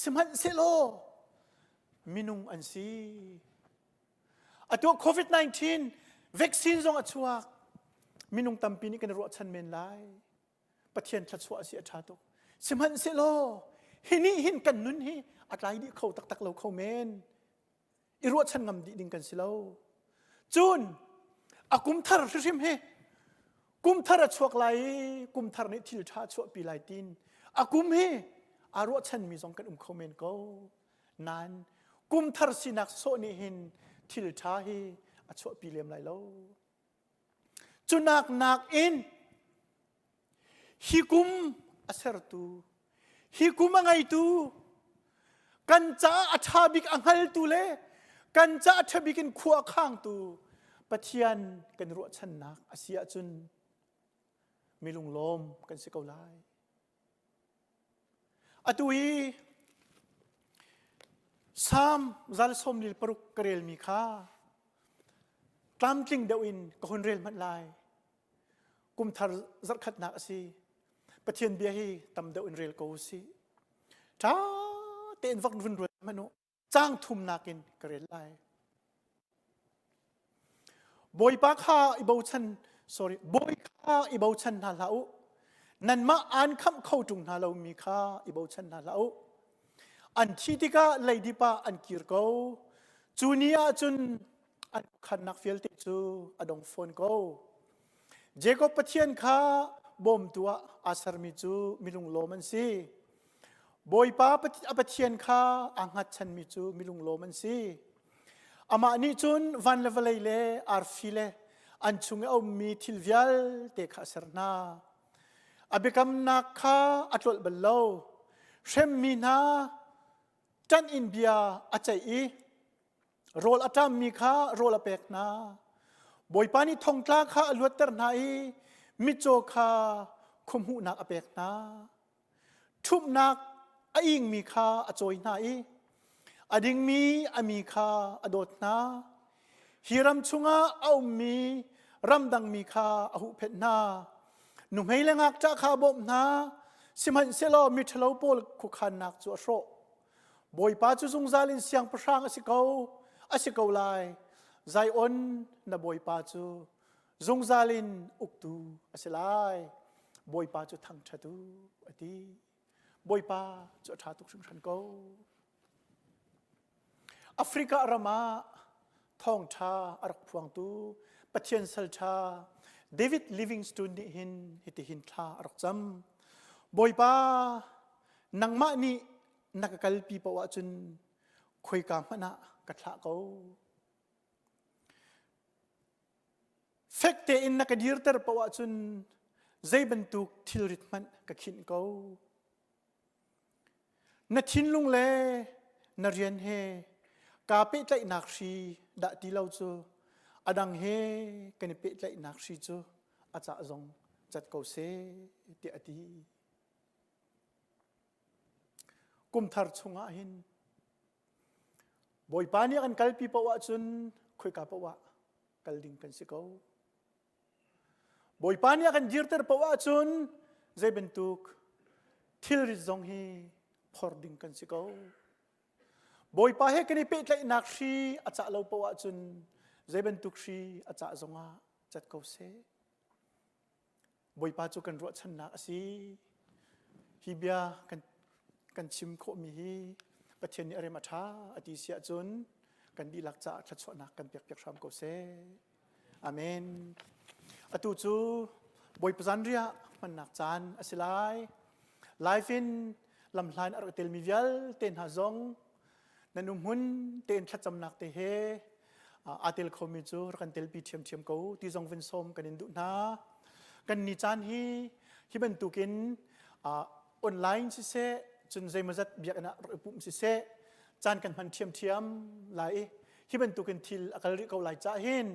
Sihmanhsehlaw minung an si. Atu COVID-19 vaccine zong a chuak. Minung tampi nih kan i ruahchan men lai. Pathian thluachuah a si a ṭha tuk. Sihmanhsehlaw hi nih hin kan nun hi a tlai dih kho taktak lo kho men. I ruahchan ngam dih ding kan si lo. Cun a kum thar hrimhrim hi kum thar a chuak lai i kum thar nih thil ṭha a chuahpi lai tin a kum hi aa ruahchanmi zong kan um kho men ko. Nain kum thar sinak sawh nih hin thil ṭha hi a chuahpi lem lai lo. Cunak nakin hi kum a sertu, hi kum a ngeitu, kan caah a ṭha bik a hngaltu le kan caah a ṭha bik in khua a khangtu Pathian kan ruahchannak a si ahcun mi lunglawm kan si ko lai. Atu hi Salm zal sawm lil paruk ka relmi kha tlamtling deuh in ka hun rel hmanh lai. Kumthar zarhkhatnak a si. Pathian bia hi tam deuh in rel ko usih. Ṭha tein vak vun ruat hmanh u. Caang thumnak in ka rel lai. Bawipa kha i bochan sorry bawi kha i bochan hna hlah u. Nanmah aan khamh kho ṭung hna lomi kha i bochan hna hlah u. An thi tikah leidip ah an kir ko. Cu ni ah cun an khannak vialte cu a dong fawn ko. Jacob Pathian kha bawmtu ah aa sermi cu milunglawm an si. Bawipa a Pathian kha aa hngatchanmi cu milunglawm an si. Amah nih cun van le vawlei le arfi le an chung i a ummi thil vialte kha a ser hna. A biakamnak kha a tlolh bal lo. Hremmi hna ṭanh in bia a ceih i rawl a ṭammi kha rawl a pek hna. Bawipa nih thongtla kha a luatter hna i mitcaw kha khuahmuhnak a pek hna. Ṭhumhnak a ingmi kha a cawi hna i a dingmi a mi kha a dawt hna. Hi ram chungah a ummi ramdangmi kha a huhphenh hna. Nuhmei le ngakṭah kha a bawmh hna, sihmanhsehlaw miṭhalo pawl khuakhannak cu a hrawh. Bawipa cu zungzal in siangpahrang a si ko, a si ko lai. Zion na Bawipa cu zungzal in uktu a si lai. Bawipa cu thangṭhat u, a ti. Bawipa cu a ṭha tuk hringhran ko. Africa ram ah thawngṭha a rak phuangtu Pathian salṭha David Livingstone nih hin hitihin thla a rak cam. Bawipa, nangmah nih na ka kalpi paoh ahcun khoika hmanh ah ka thlah ko. Fek tein na ka dirter paoh ahcun zei bantuk thilrit hmanh ka khinh ko. Na thinlung le na rian he kaa pehtlaihnak hri dah ti lo cu a dang he kan i pehtlaihnak hri cu a cah zong cat ko seh tiah a ti. Kum thar chungah hin Bawipa nih a kan kalpi paoh ahcun khoika paoh ah kal ding kan si ko. Bawipa nih a kan dirter paoh ahcun zei bantuk thilrit zong hi phor ding kan si ko. Bawipa he kan i pehtlaihnak hri a cah lo paoh ahcun zei bantuk hri a cah zongah cat ko seh. Bawipa cu kan ruahchannak a si. Hi bia kan, kan chim khawhmi hi Pathian nih a rem a ṭha a ti si ahcun kan dihlak caah thluachuahnak kan pek piak hram ko seh. Amen. Atu cu Bawipa zanriah hmannak caan a si lai. Live in lamhlan a rak telmi vialte hna zong nan umhmun tein thlacamnak te he aa tel khomi cu rak kan telpi ṭhiamṭhiam ko ti zong vun sawm kan in duh hna. Kan ni caan hi hi bantukin online siseh cun zeimawzat biakinn ah rak i pumh siseh caan kan hman ṭhiamṭhiam lai i hi bantukin thil a kal rih ko lai cah hin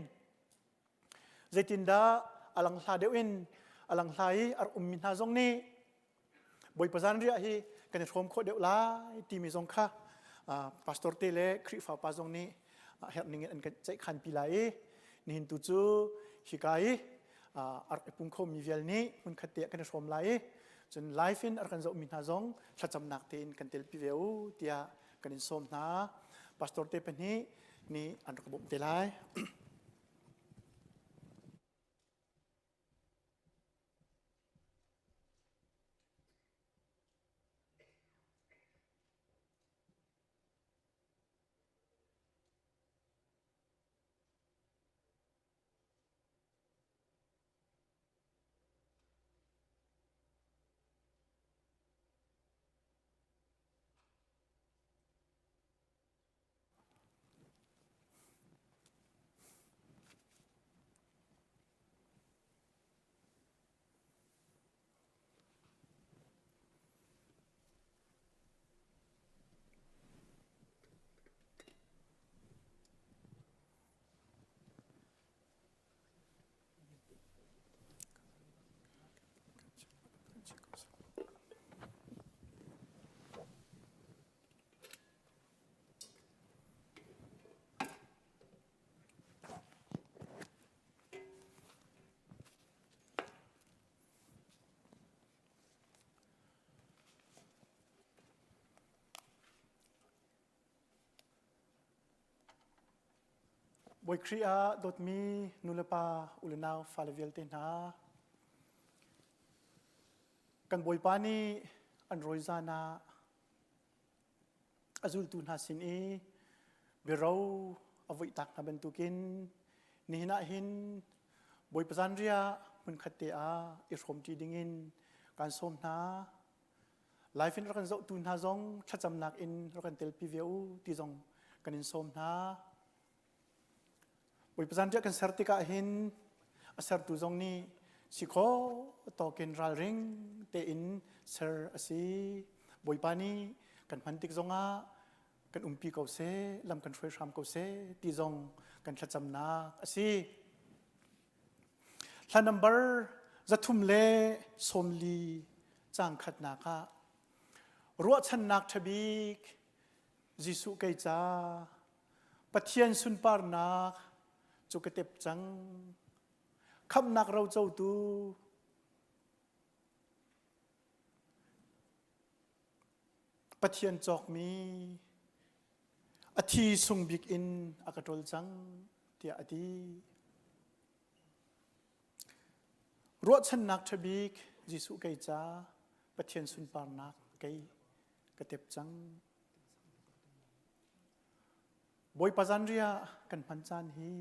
zeitindah a langhla deuh in a langhla i a rak ummi hna zong nih Bawipa zanriah hi kan i hrawm khawh deuh lai timi zong kha pastor te le Khrihfa pa zong nih herh ning in an kan ceihkhan pi lai i nihin tu cu hika i a rak i pum khomi vial nih hmunkhat te ah kan i hrawm lai i cun live in a rak kan zohmi hna zong thlacamnak tein kan telpi ve u tiah kan in sawm hna. Pastor te pahnih nih an rak bawmh te lai. Bawi Khrih ah dawtmi nulepa ulenau fale vialte hna kan Bawipa nih an rawi zan ah a zultu hna sin i biaro a vuihtak hna bantukin nihin ah hin Bawipa zanriah hmunkhat te ah i hrawmṭi dingin kaan sawm hna. Live in rak kan zohtu hna zong thlacamnak in rak kan telpi ve u ti zong kan in sawm hna. Bawipa zanriah kan ser tikah hin a sertu zong nih si khawh tawkin ralring tein ser a si. Bawipa nih kan hman tik zongah kan umpi ko seh, lam kan hruai hram ko seh ti zong kan thlacamnak a si. Hla number 340 caang khatnak ah ruahchannak ṭhabik Jesuh kei ca Pathian sunparnak cu ka tep cang. Khamhnak rocotu Pathian cawkmi a thi sung bik in a ka ṭawl cang tiah a ti. Ruahchannak ṭha bik Jesuh kei ca Pathian sunparnak kei ka tep cang. Bawipa zanriah kan hman caan hi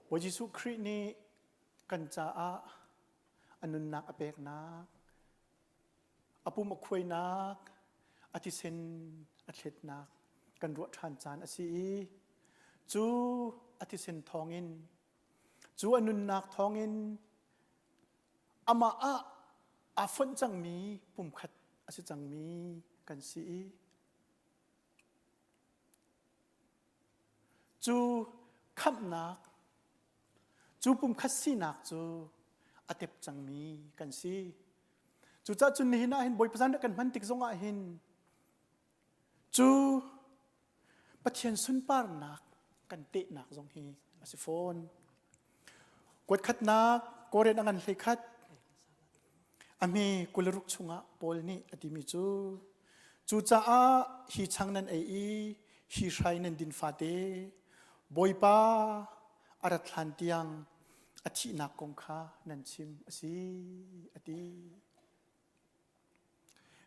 Bawi Jesuh Khrih nih kan caah a nunnak a peknak, a pum a khuainak, a thisen a thletnak kan ruah ṭhan caan a si i cu a thisen thawngin, cu a nunnak thawngin amah ah aa fonh cangmi pumkhat a si cangmi kan si i Cu khamhnak, cu pumkhat sinak cu a tep cangmi kan si. Cucaah cun nihin ah hin Bawipa zan kan hman tik zongah hin cu Pathian sunparnak kan tehnak zong hi a si fawn. Kuat khatnak Korin a ngan hlei khat a hme 26 chungah Paul nih a timi cu cucaah hi chang nan ei i hi hrai nan din fate Bawipa a rat hlan tiang a thihnak kong kha nan chim a si a ti.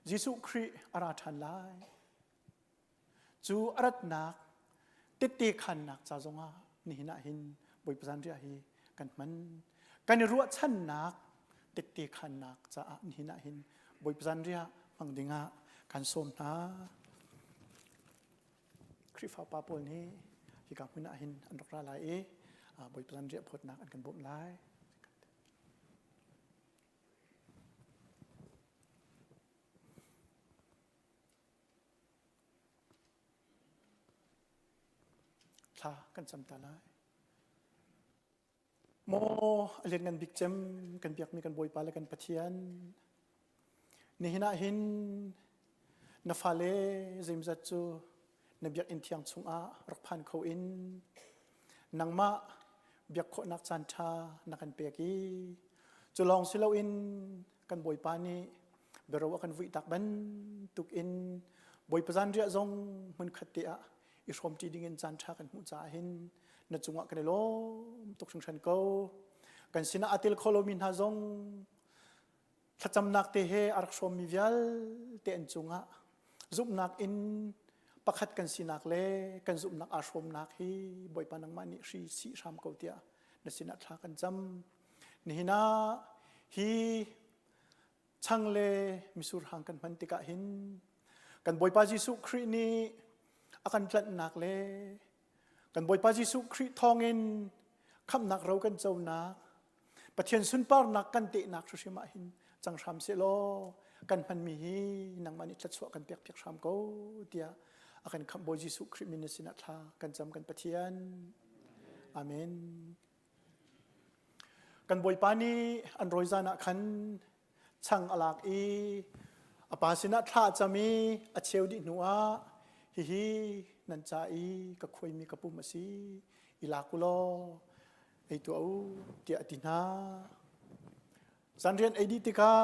Jesuh Khrih a ra ṭhan lai. Cu a ratnak tette khannak ca zongah nihin ah hin Bawipa zanriah hi kan hman. Kan i ruahchannak tette khannak caah nihin ah hin Bawipa zanriah hmang dingah kan sawm hna. Khrihfa pa pawl nih hika hmun ah hin an rak ra lai i Bawipa zanriah phawtnak an kan bawmh lai. Thla kan cam ta lai. Maw a lianngan bik cem kan biakmi kan Bawipa le kan Pathian nihin ah hin na fale zeimzat cu na biakinn thiang chungah rak phan kho in nangmah biak khawhnak caan ṭha na kan pek i cu lawng si loin kan Bawipa nih biaro a kan vuih tak bantuk in Bawipa zanriah zong hmunkhat te ah i hrawmṭi dingin caan ṭha kan hmuh caah hin na cungah kan i lawm tuk hringhran ko. Kan sinah a tel kho lomi hna zong thlacamnak te he a rak hrawmmi vialte an cungah zumhnak in pakhat kan sinak le kan zumhnak aa hrawmnak hi Bawipa nangmah nih hri sih hram ko tiah na sinah thla kan cam. Nihin ah hi chang le misur hang kan hman tikah hin kan Bawipa Jesuh Khrih nih a kan tlanhnak le kan Bawipa Jesuh Khrih thawngin khamhnak ro kan conak Pathian sunparnak kan tehnak hrimhrim ah hin cang hram sehlaw kan hmanmi hi nangmah nih thluachuah kan pek piak hram ko tiah a kan khamh Bawi Jesuh Khrih min na sinah thla kan cam kan Pathian. Amen. Kan Bawipa nih an rawi zan ah khan chang a lak i a pa sinah thla a cam i a cheu dih hnuah hihi nan ca i ka khuaimi ka pum a si i lak u law ei tuah u tiah a ti hna. Zanrian ei dih tikah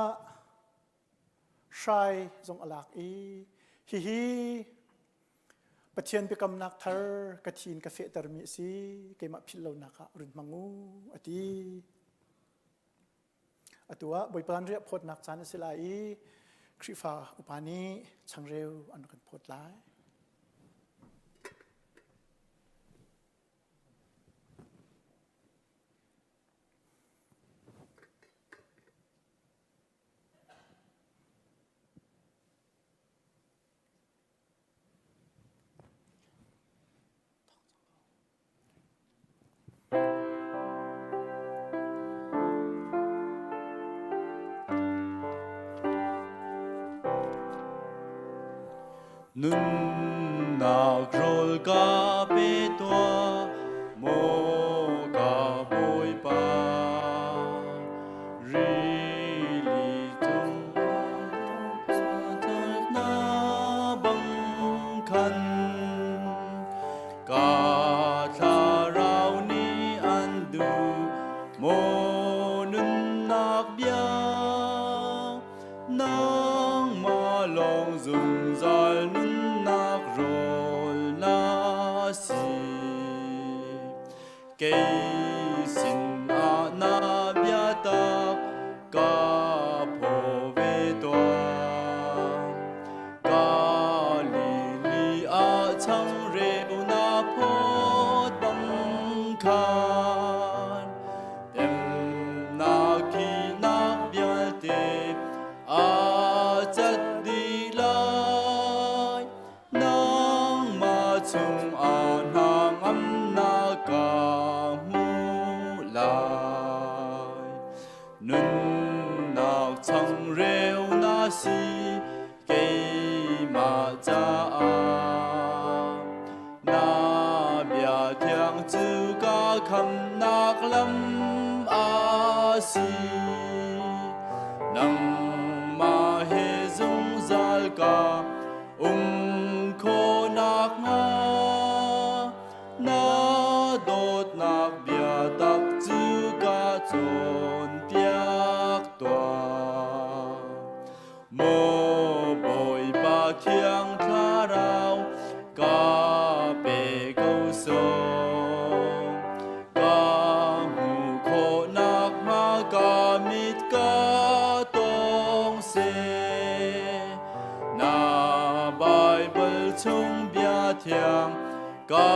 hrai zong a lak i hihi Pathian biakamnak thar ka thi in ka fehtermi a si keimah philh lonak ah run hmang u a ti. Atu ah Bawipa riah phawtnak caan a si lai i Khrihfa upa nih changreu an kan phawt lai. Nunnak rawl ka pe tuah, maw ka Bawipa. Kei sinah na biatak ka phaw ve tuah. Galili ah changreu na phawt bang khan temnak khinak vialte a cat dih lai. Nangmah chungah hnangamnak ka hmu lai. Nunnak changreu na si keimah caah. Na bia thiang cu ka khamnak lam a si. Nangmah he zungzal ka um khawhnak hnga na dawtnak biatak cu ka cawnpiak tuah. Maw Bawipa Thiang Thlarau ka pe ko sawh. Ka hmuh khawhnak hnga ka mit ka tawng seh. Na Baibal chung bia thiang ka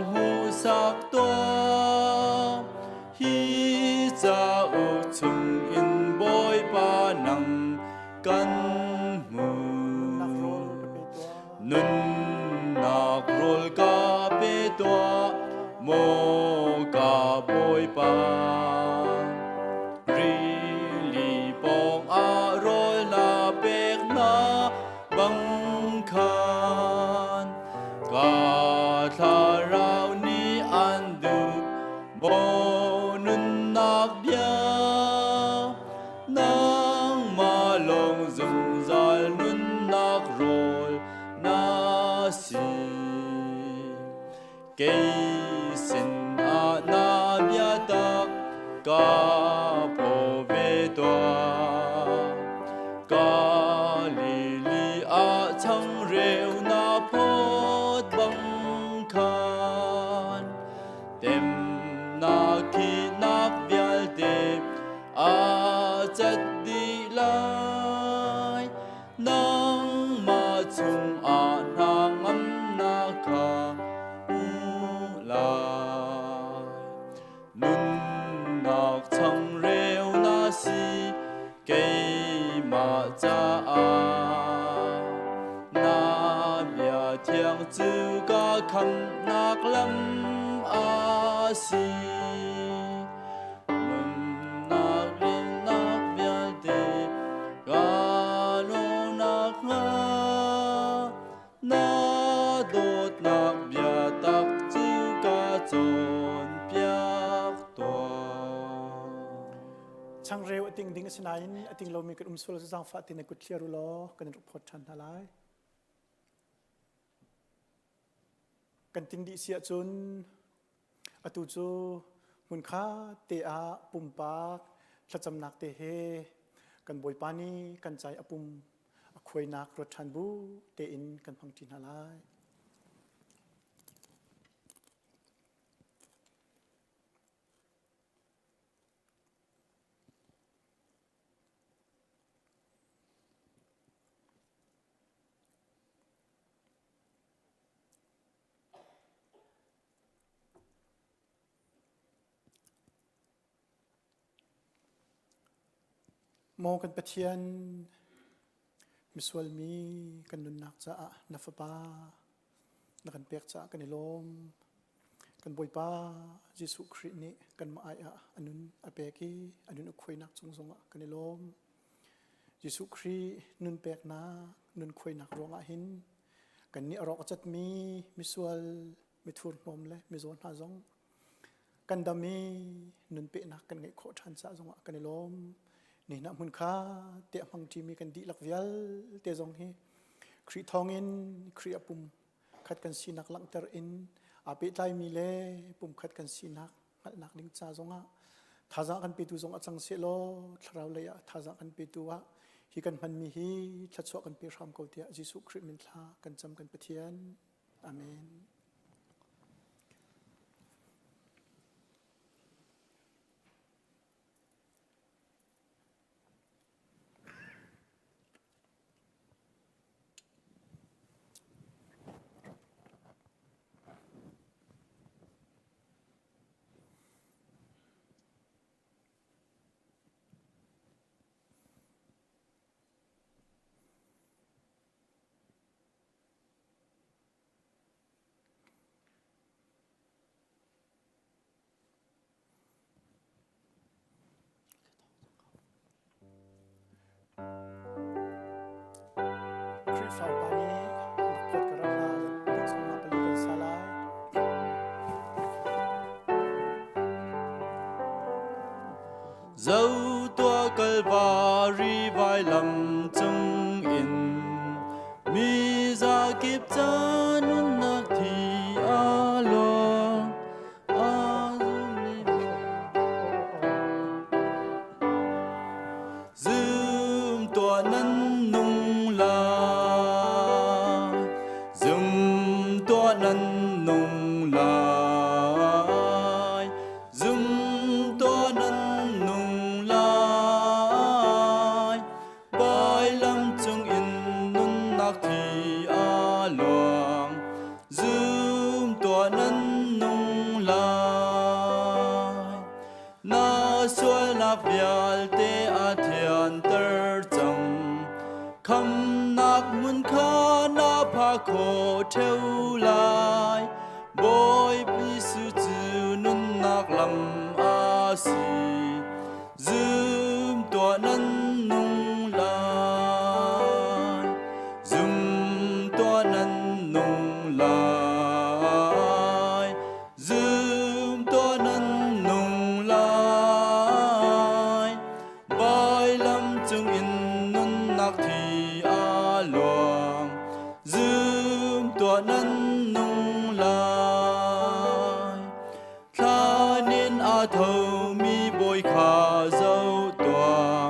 hmuhsak tuah. Hi cauk chung in Bawipa nang kan hmu. Nunnak rawl ka pe tuah, maw ka Bawipa. Rili pawng ah rawl na pek hna bang khan ka thlarau nih an duh maw nunnak bia nangmah lawng zungzal nunnak rawl na si. Kei sinah na biatak ka phaw ve tuah. Galili ah changreu na phawt bang khan temnak thihnak vialte a cat dih lai. Nangmah chungah hnangamnak kha hmu lai. Nunnak changreu na si keimah caah. Na bia thiang cu ka khamhnak lam a si. Nunnak rinnak vialte ka lawnak hnga na dawtnak biatak cu ka cawnpiak tuah. Changreu a ting ding a si nain a ting lomi kan um sual zaangfah ti na kut thliar u law kan in rak phawt ṭhan hna lai. Kan ting dih si ahcun Atu cu hmunkhat te ah pumpak thlacamnak te he kan Bawipa nih kan cai a pum a khuainak ruat ṭhan bu tein kan hmangṭi hna lai. Maw kan Pathian, misual mi kan nunnak caah na Fapa na kan pek caah kan i lawm. Kan Bawipa Jesuh Khrih nih kanmah ai ah a nun a pek i a nun a khuainak cung zongah kan i lawm. Jesuh Khrih nun peknak, nun khuainak ruangah hin kannih a rawk a catmi misual, mithurhnawm le mizaw hna zong kan dam i nun pehnak kan ngeih khawh ṭhan caah zongah kan i lawm. Nihin ah hmun kha te a hmangṭimi kan dihlak vialte zong hi Khrih thawngin Khrih a pum khat kan sinak langhter in aa pehtlaimi le pumkhat kan sinak hngalhnak ding ca zongah thazaang kan petu zong a cang sehlaw thlarau lei ah thazaang kan petu ah hi kan hmanmi hi thluachuah kan pe hram ko tiah Jesuh Khrih min thla kan cam kan Pathian. Amen. Khrihfa upa nih an rak phawt ka rak hla dik chungah pali kan sa lai. Zo tua Kalvari vailam cung in mi zakip ca nunnak thi a luang a zummi Zum tuah nan nung lai Zum tuah nan nung lai Zum tuah nan nung lai Bailam cung in nunnak thi a luang Zum tuah nan nung lai Na sualnak vialte a thianter cang. Khamnak hmun kha na pha kho ṭheo lai. Bawi Jesuh cu nunnak lam a si. Zum tuah nan nung lai. Zum tuah nan nung lai. Zum tuah nan nung lai. Vailam cung in nunnak thi a luang. Zum tuah nan nung lai. Thlan in a thomi bawi kha zoh tuah.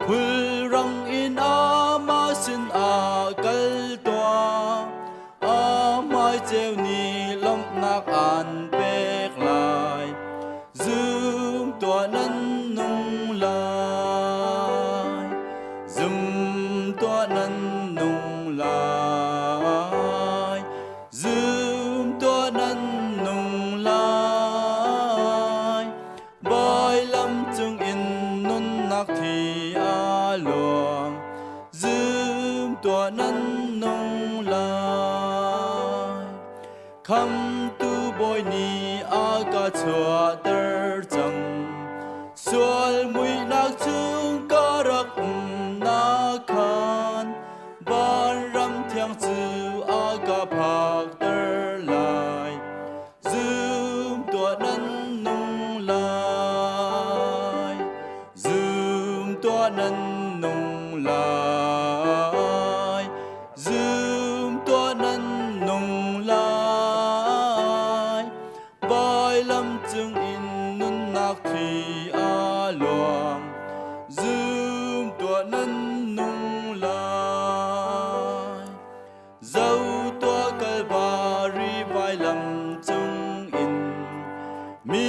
Khulrang in amah sin ah kal tuah. A hmai ceu nih lawmhnak aan pek lai. Zum tuah nan nung lai. Zum tuah nan nung lai. Zum tuah nan nung lai. Vailam cung in nunnak thi a luang. Zum tuah nan nung lai. Khamtu Bawi nih a ka chuahter cang. Sual muihnak chung ka rak umnak khan vanram thiang cu a ka phakter lai. Zum tuah nan nung lai. Zum tuah nan nung lai. Zum tuah nan nung lai. Vailam cung in nunnak thi a luang. Zum tuah nan nung lai. Zo tuah Kalvari vailam cung in mi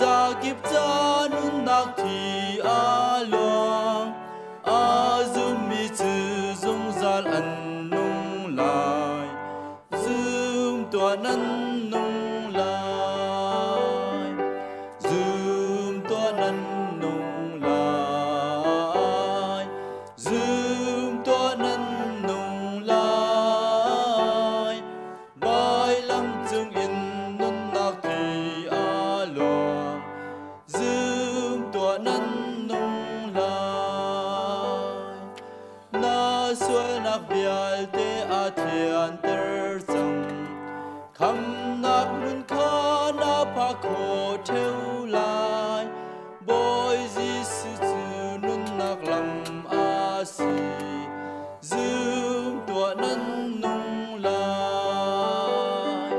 zakip ca nunnak thi a luang. A zummi cu zungzal an nung lai. Zum tuah nan nung lai. Zum tuah nan nung lai. Zum tuah nan nung lai. Vailam cung in nunnak thi a luang. Zum tuah nan nung lai. Na sualnak vialte a thianter cang. Khamnak hmun kha na phak khawh ṭheo lai. Bawi Jesuh cu nunnak lam a si. Zum tuah nan nung lai.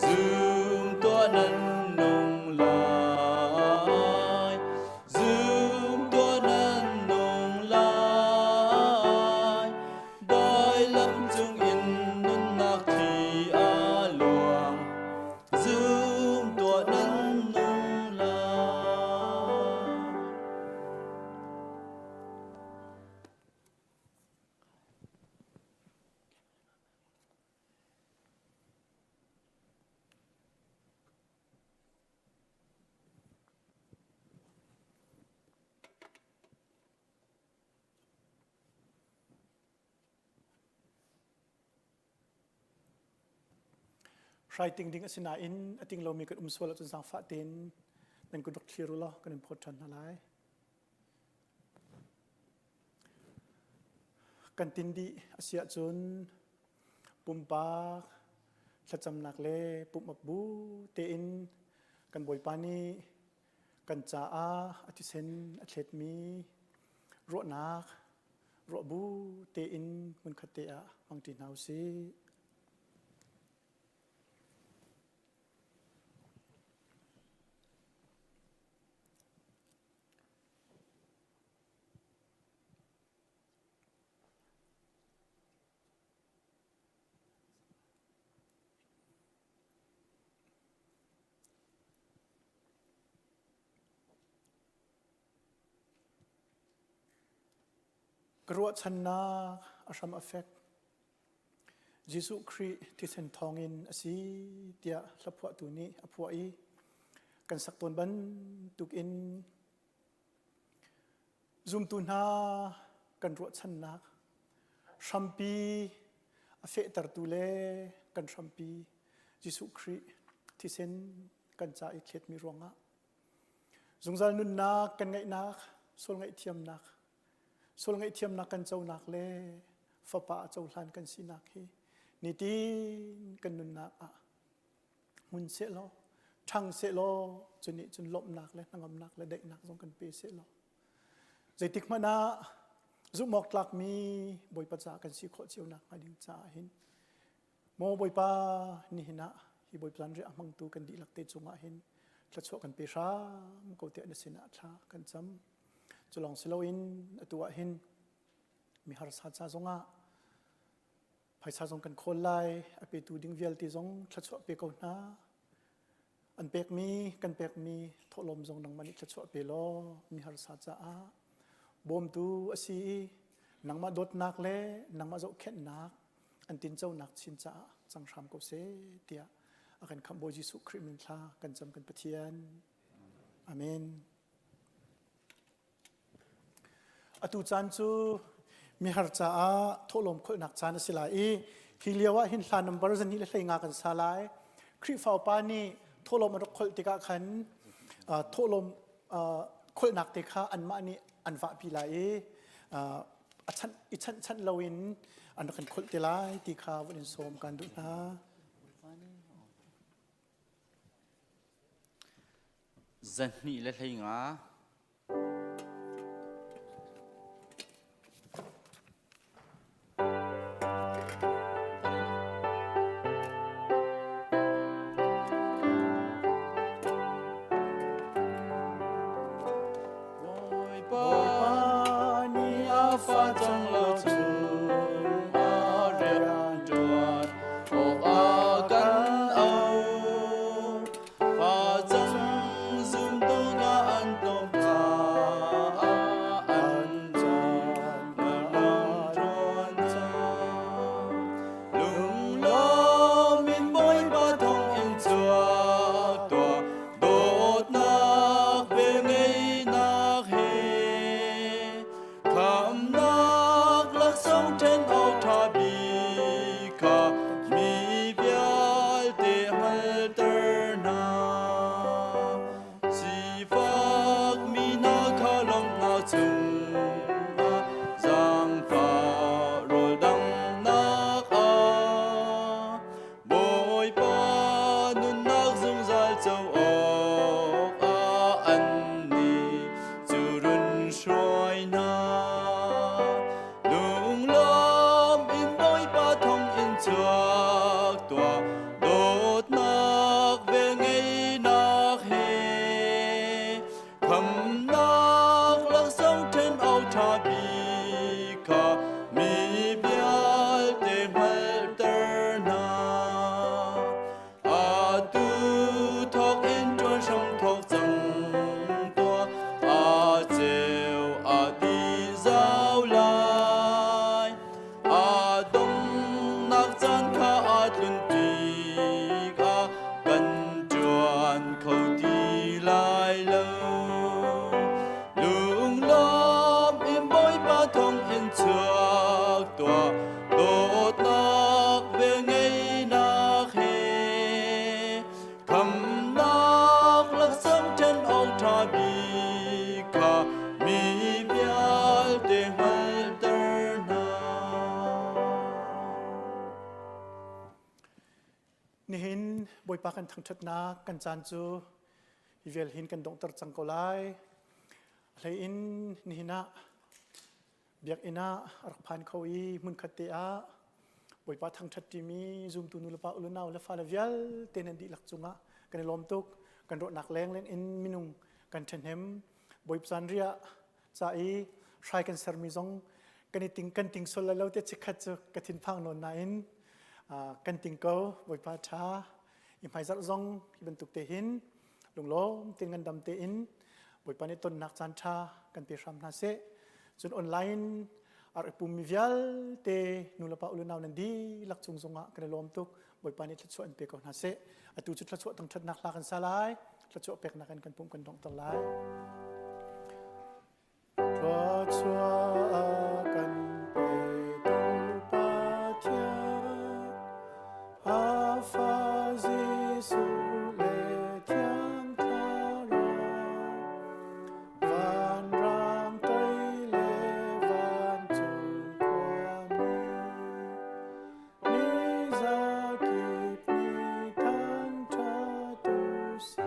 Zum tuah nan nung lai. Zum tuah nan nung lai. Vailam cung in nunnak thi a luang. Zum tuah nan nung lai. Hrai ting ding a si nain a ting lomi kan um sual ahcun zaangfah tein nan kut rak thlir u law kan in phawt ṭhan hna lai. Kan tin dih a si ahcun pumpak thlacamnak le pumh bu tein kan Bawipa nih kan caah a thisen a thletmi ruahnak ruah bu tein hmunkhat te ah hmangṭi hna usih. Ka ruahchannak a hram a fek. Jesuh Khrih thisen thawngin a si tiah hlaphuahtu nih a phuah i kan sak tawn bantukin Zumtu hna kan ruahchannak hrampi a fehtertu le kan hrampi Jesuh Khrih thisen kan ca i thletmi ruangah zungzal nunnak kan ngeihnak sual ngaihthiamnak sual ngaihthiamnak kan conak le fapa a cohlan kan sinak hi nitin kan nunnak ah hmun sehlaw ṭhang sehlaw cu nih cun lawmhnak le hnangamnak le daihnak zong kan pe sehlaw zeitik hmanh ah zumhawk tlakmi Bawipa caah kan si khawh cio nak hnga ding caah hin maw Bawipa nihin ah hi Bawipa riah a hmangtu kan dihlak te cungah hin thluachuah kan pe hram ko tiah na sinah thla kan cam cu lawng si loin atu ah hin mi harsa ca zongah Phaisa zong kan khawl lai, a petu ding vialte zong thluachuah pe ko hna. An pekmi, kan pekmi thawhlawm zong nangmah nih thluachuah pe law mi harsa caah bawmtu a si i nangmah dawtnak le nangmah zohkhenhnak an tinconak chin caah cang hram ko seh tiah a kan khamh Bawi Jesuh Khrih min thla kan cam kan Pathian. Amen. Atu caan cu mihar caah thawhlawm kholhnak caan a si lai i hi lio ah hin hla number zahnih le 15 kan sa lai. Khrihfa upa nih thawhlawm an rak kholh tikah khan thawhlawm kholhnak te kha anmah nih an vahpi lai i a chanh i chanh chanh loin an rak kan kholh te lai ti kha vun in sawm kan duh hna. 215. Bawipa nih a fa cang lo chung a rian ṭuan awk a kan auh. Facang zumtu hna an tlawm caah an caan ram ṭuan cang. Lunglawm in Bawipa thawngin chuak tuah, dawtnak velngeihnak he. Khamhnak. Bawipa kan thangṭhatnak kan caan cu hi vial hin kan donghter cang ko lai. A hlei in nihin ah biakinn ah a rak phan kho i hmunkhat te ah Bawipa thangṭhat ṭimi zumtu nulepa ulunau le fale vialte nan dihlak cungah kan i lawm tuk. Kan ruahnak leng in minung kan ṭhahnem. Bawipa zanriah ca i hrai kan sermi zong kan i ting kan ting sual lai lo te chikkhat cu ka thinphang nawn nain kan ting ko Bawipa ṭha i hmaizarh zong hi bantuk te hin lunglawm te ngandam tein Bawipa nih tonnak caan ṭha kan pe hram hna seh. Cun online a rak pummi vialte nulepa ulunau nan dihlak cung zongah kan i lawm tuk. Bawipa nih thluachuah in pe ko hna seh. Atu cu thluachuah thangṭhatnak hla kan sa lai. Thluachuah peknak in kan pumh kan donghter lai. Thluachuah kan petu Pathian, a Fa Jesuh le Thiang Thlarau, vanram toi le vancung khuami, mi zakip nih thangṭhat u sih.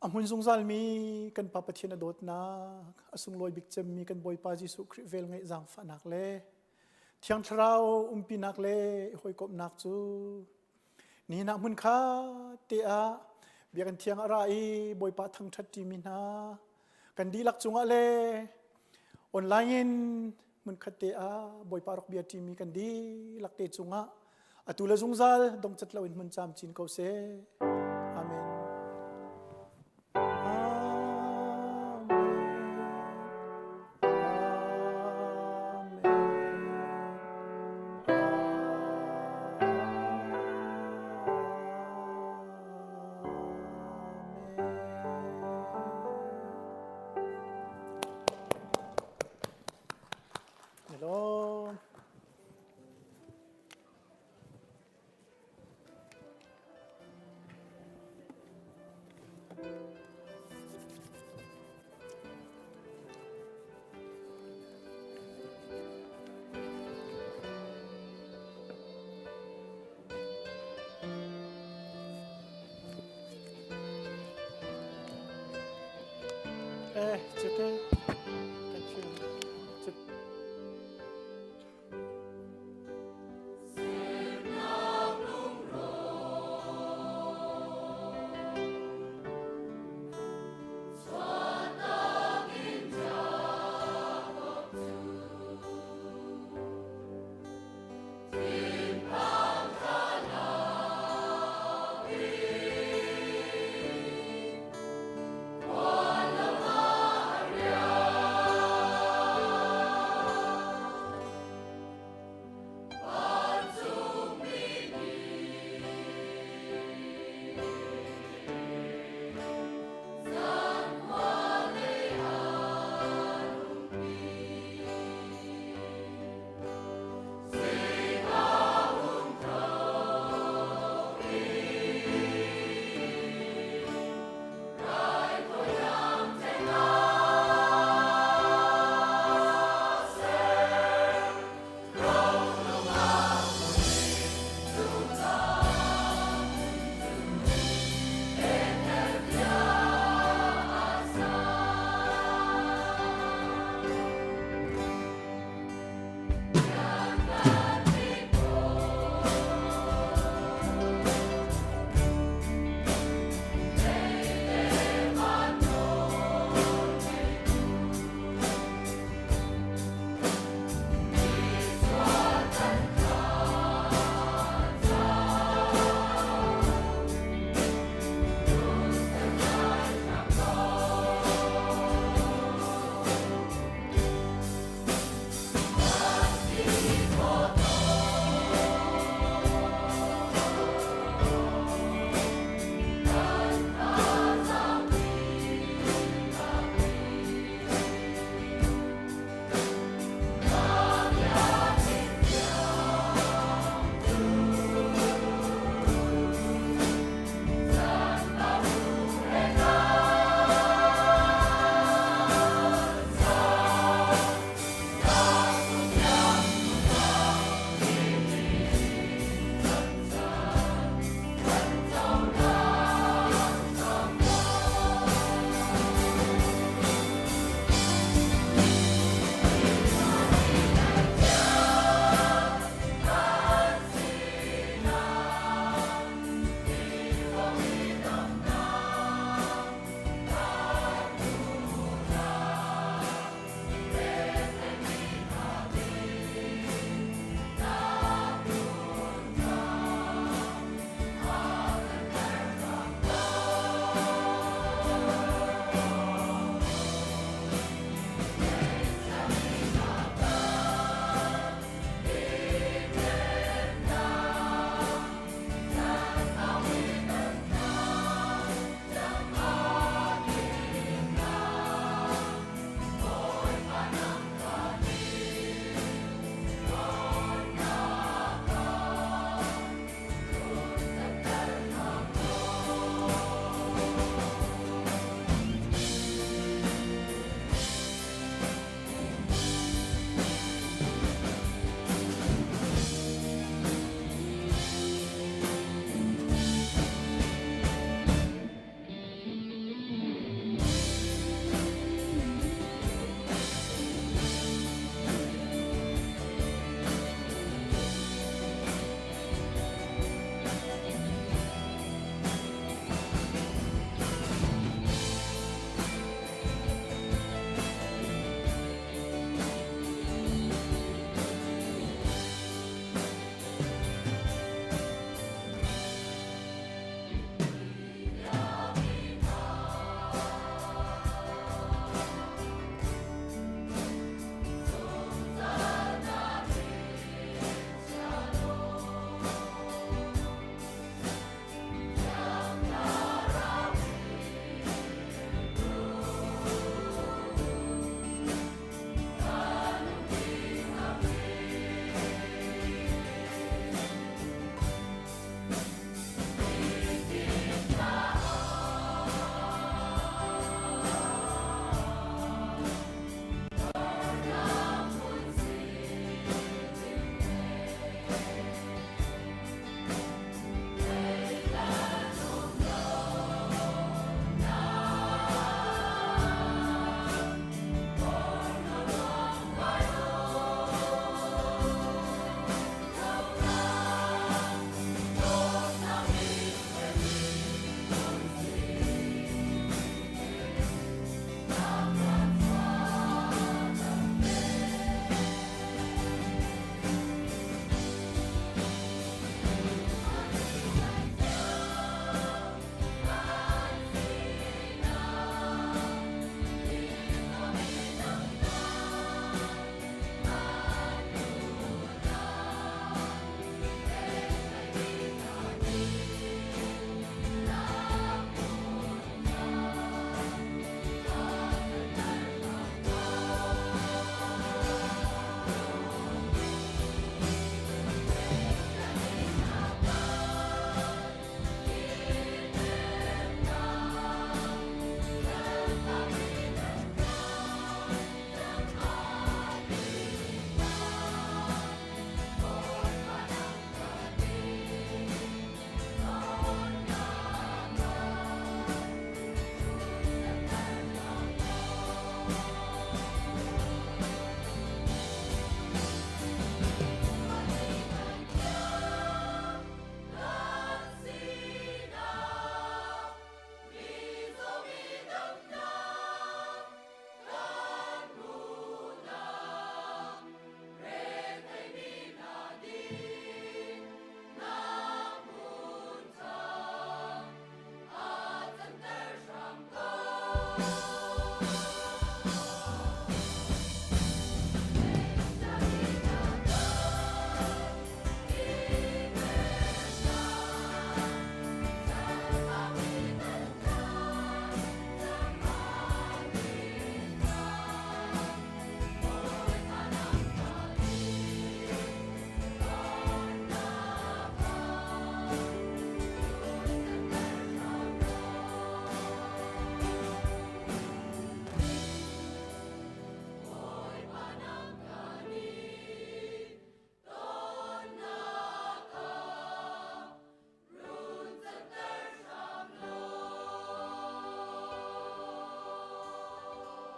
A hmun zungzalmi kan Pa Pathian a dawtnak, a sunglawi bik cemmi kan Bawipa Jesuh Khrih vel ngeih zaangfahnak le Thiang Thlarau umpinak le i hawikomhnak cu nihin ah hmun kha te ah biakinn thiang a ra i Bawipa thangṭhat ṭimi hna kan dihlak cungah le online in hmunkhat te ah Bawipa rak bia ṭimi kan dihlak te cungah atu le zungzal dongcat loin hmun camcin ko seh. Amen. Amen. Amen. Hello. Eh, chite. Thank you. Chit.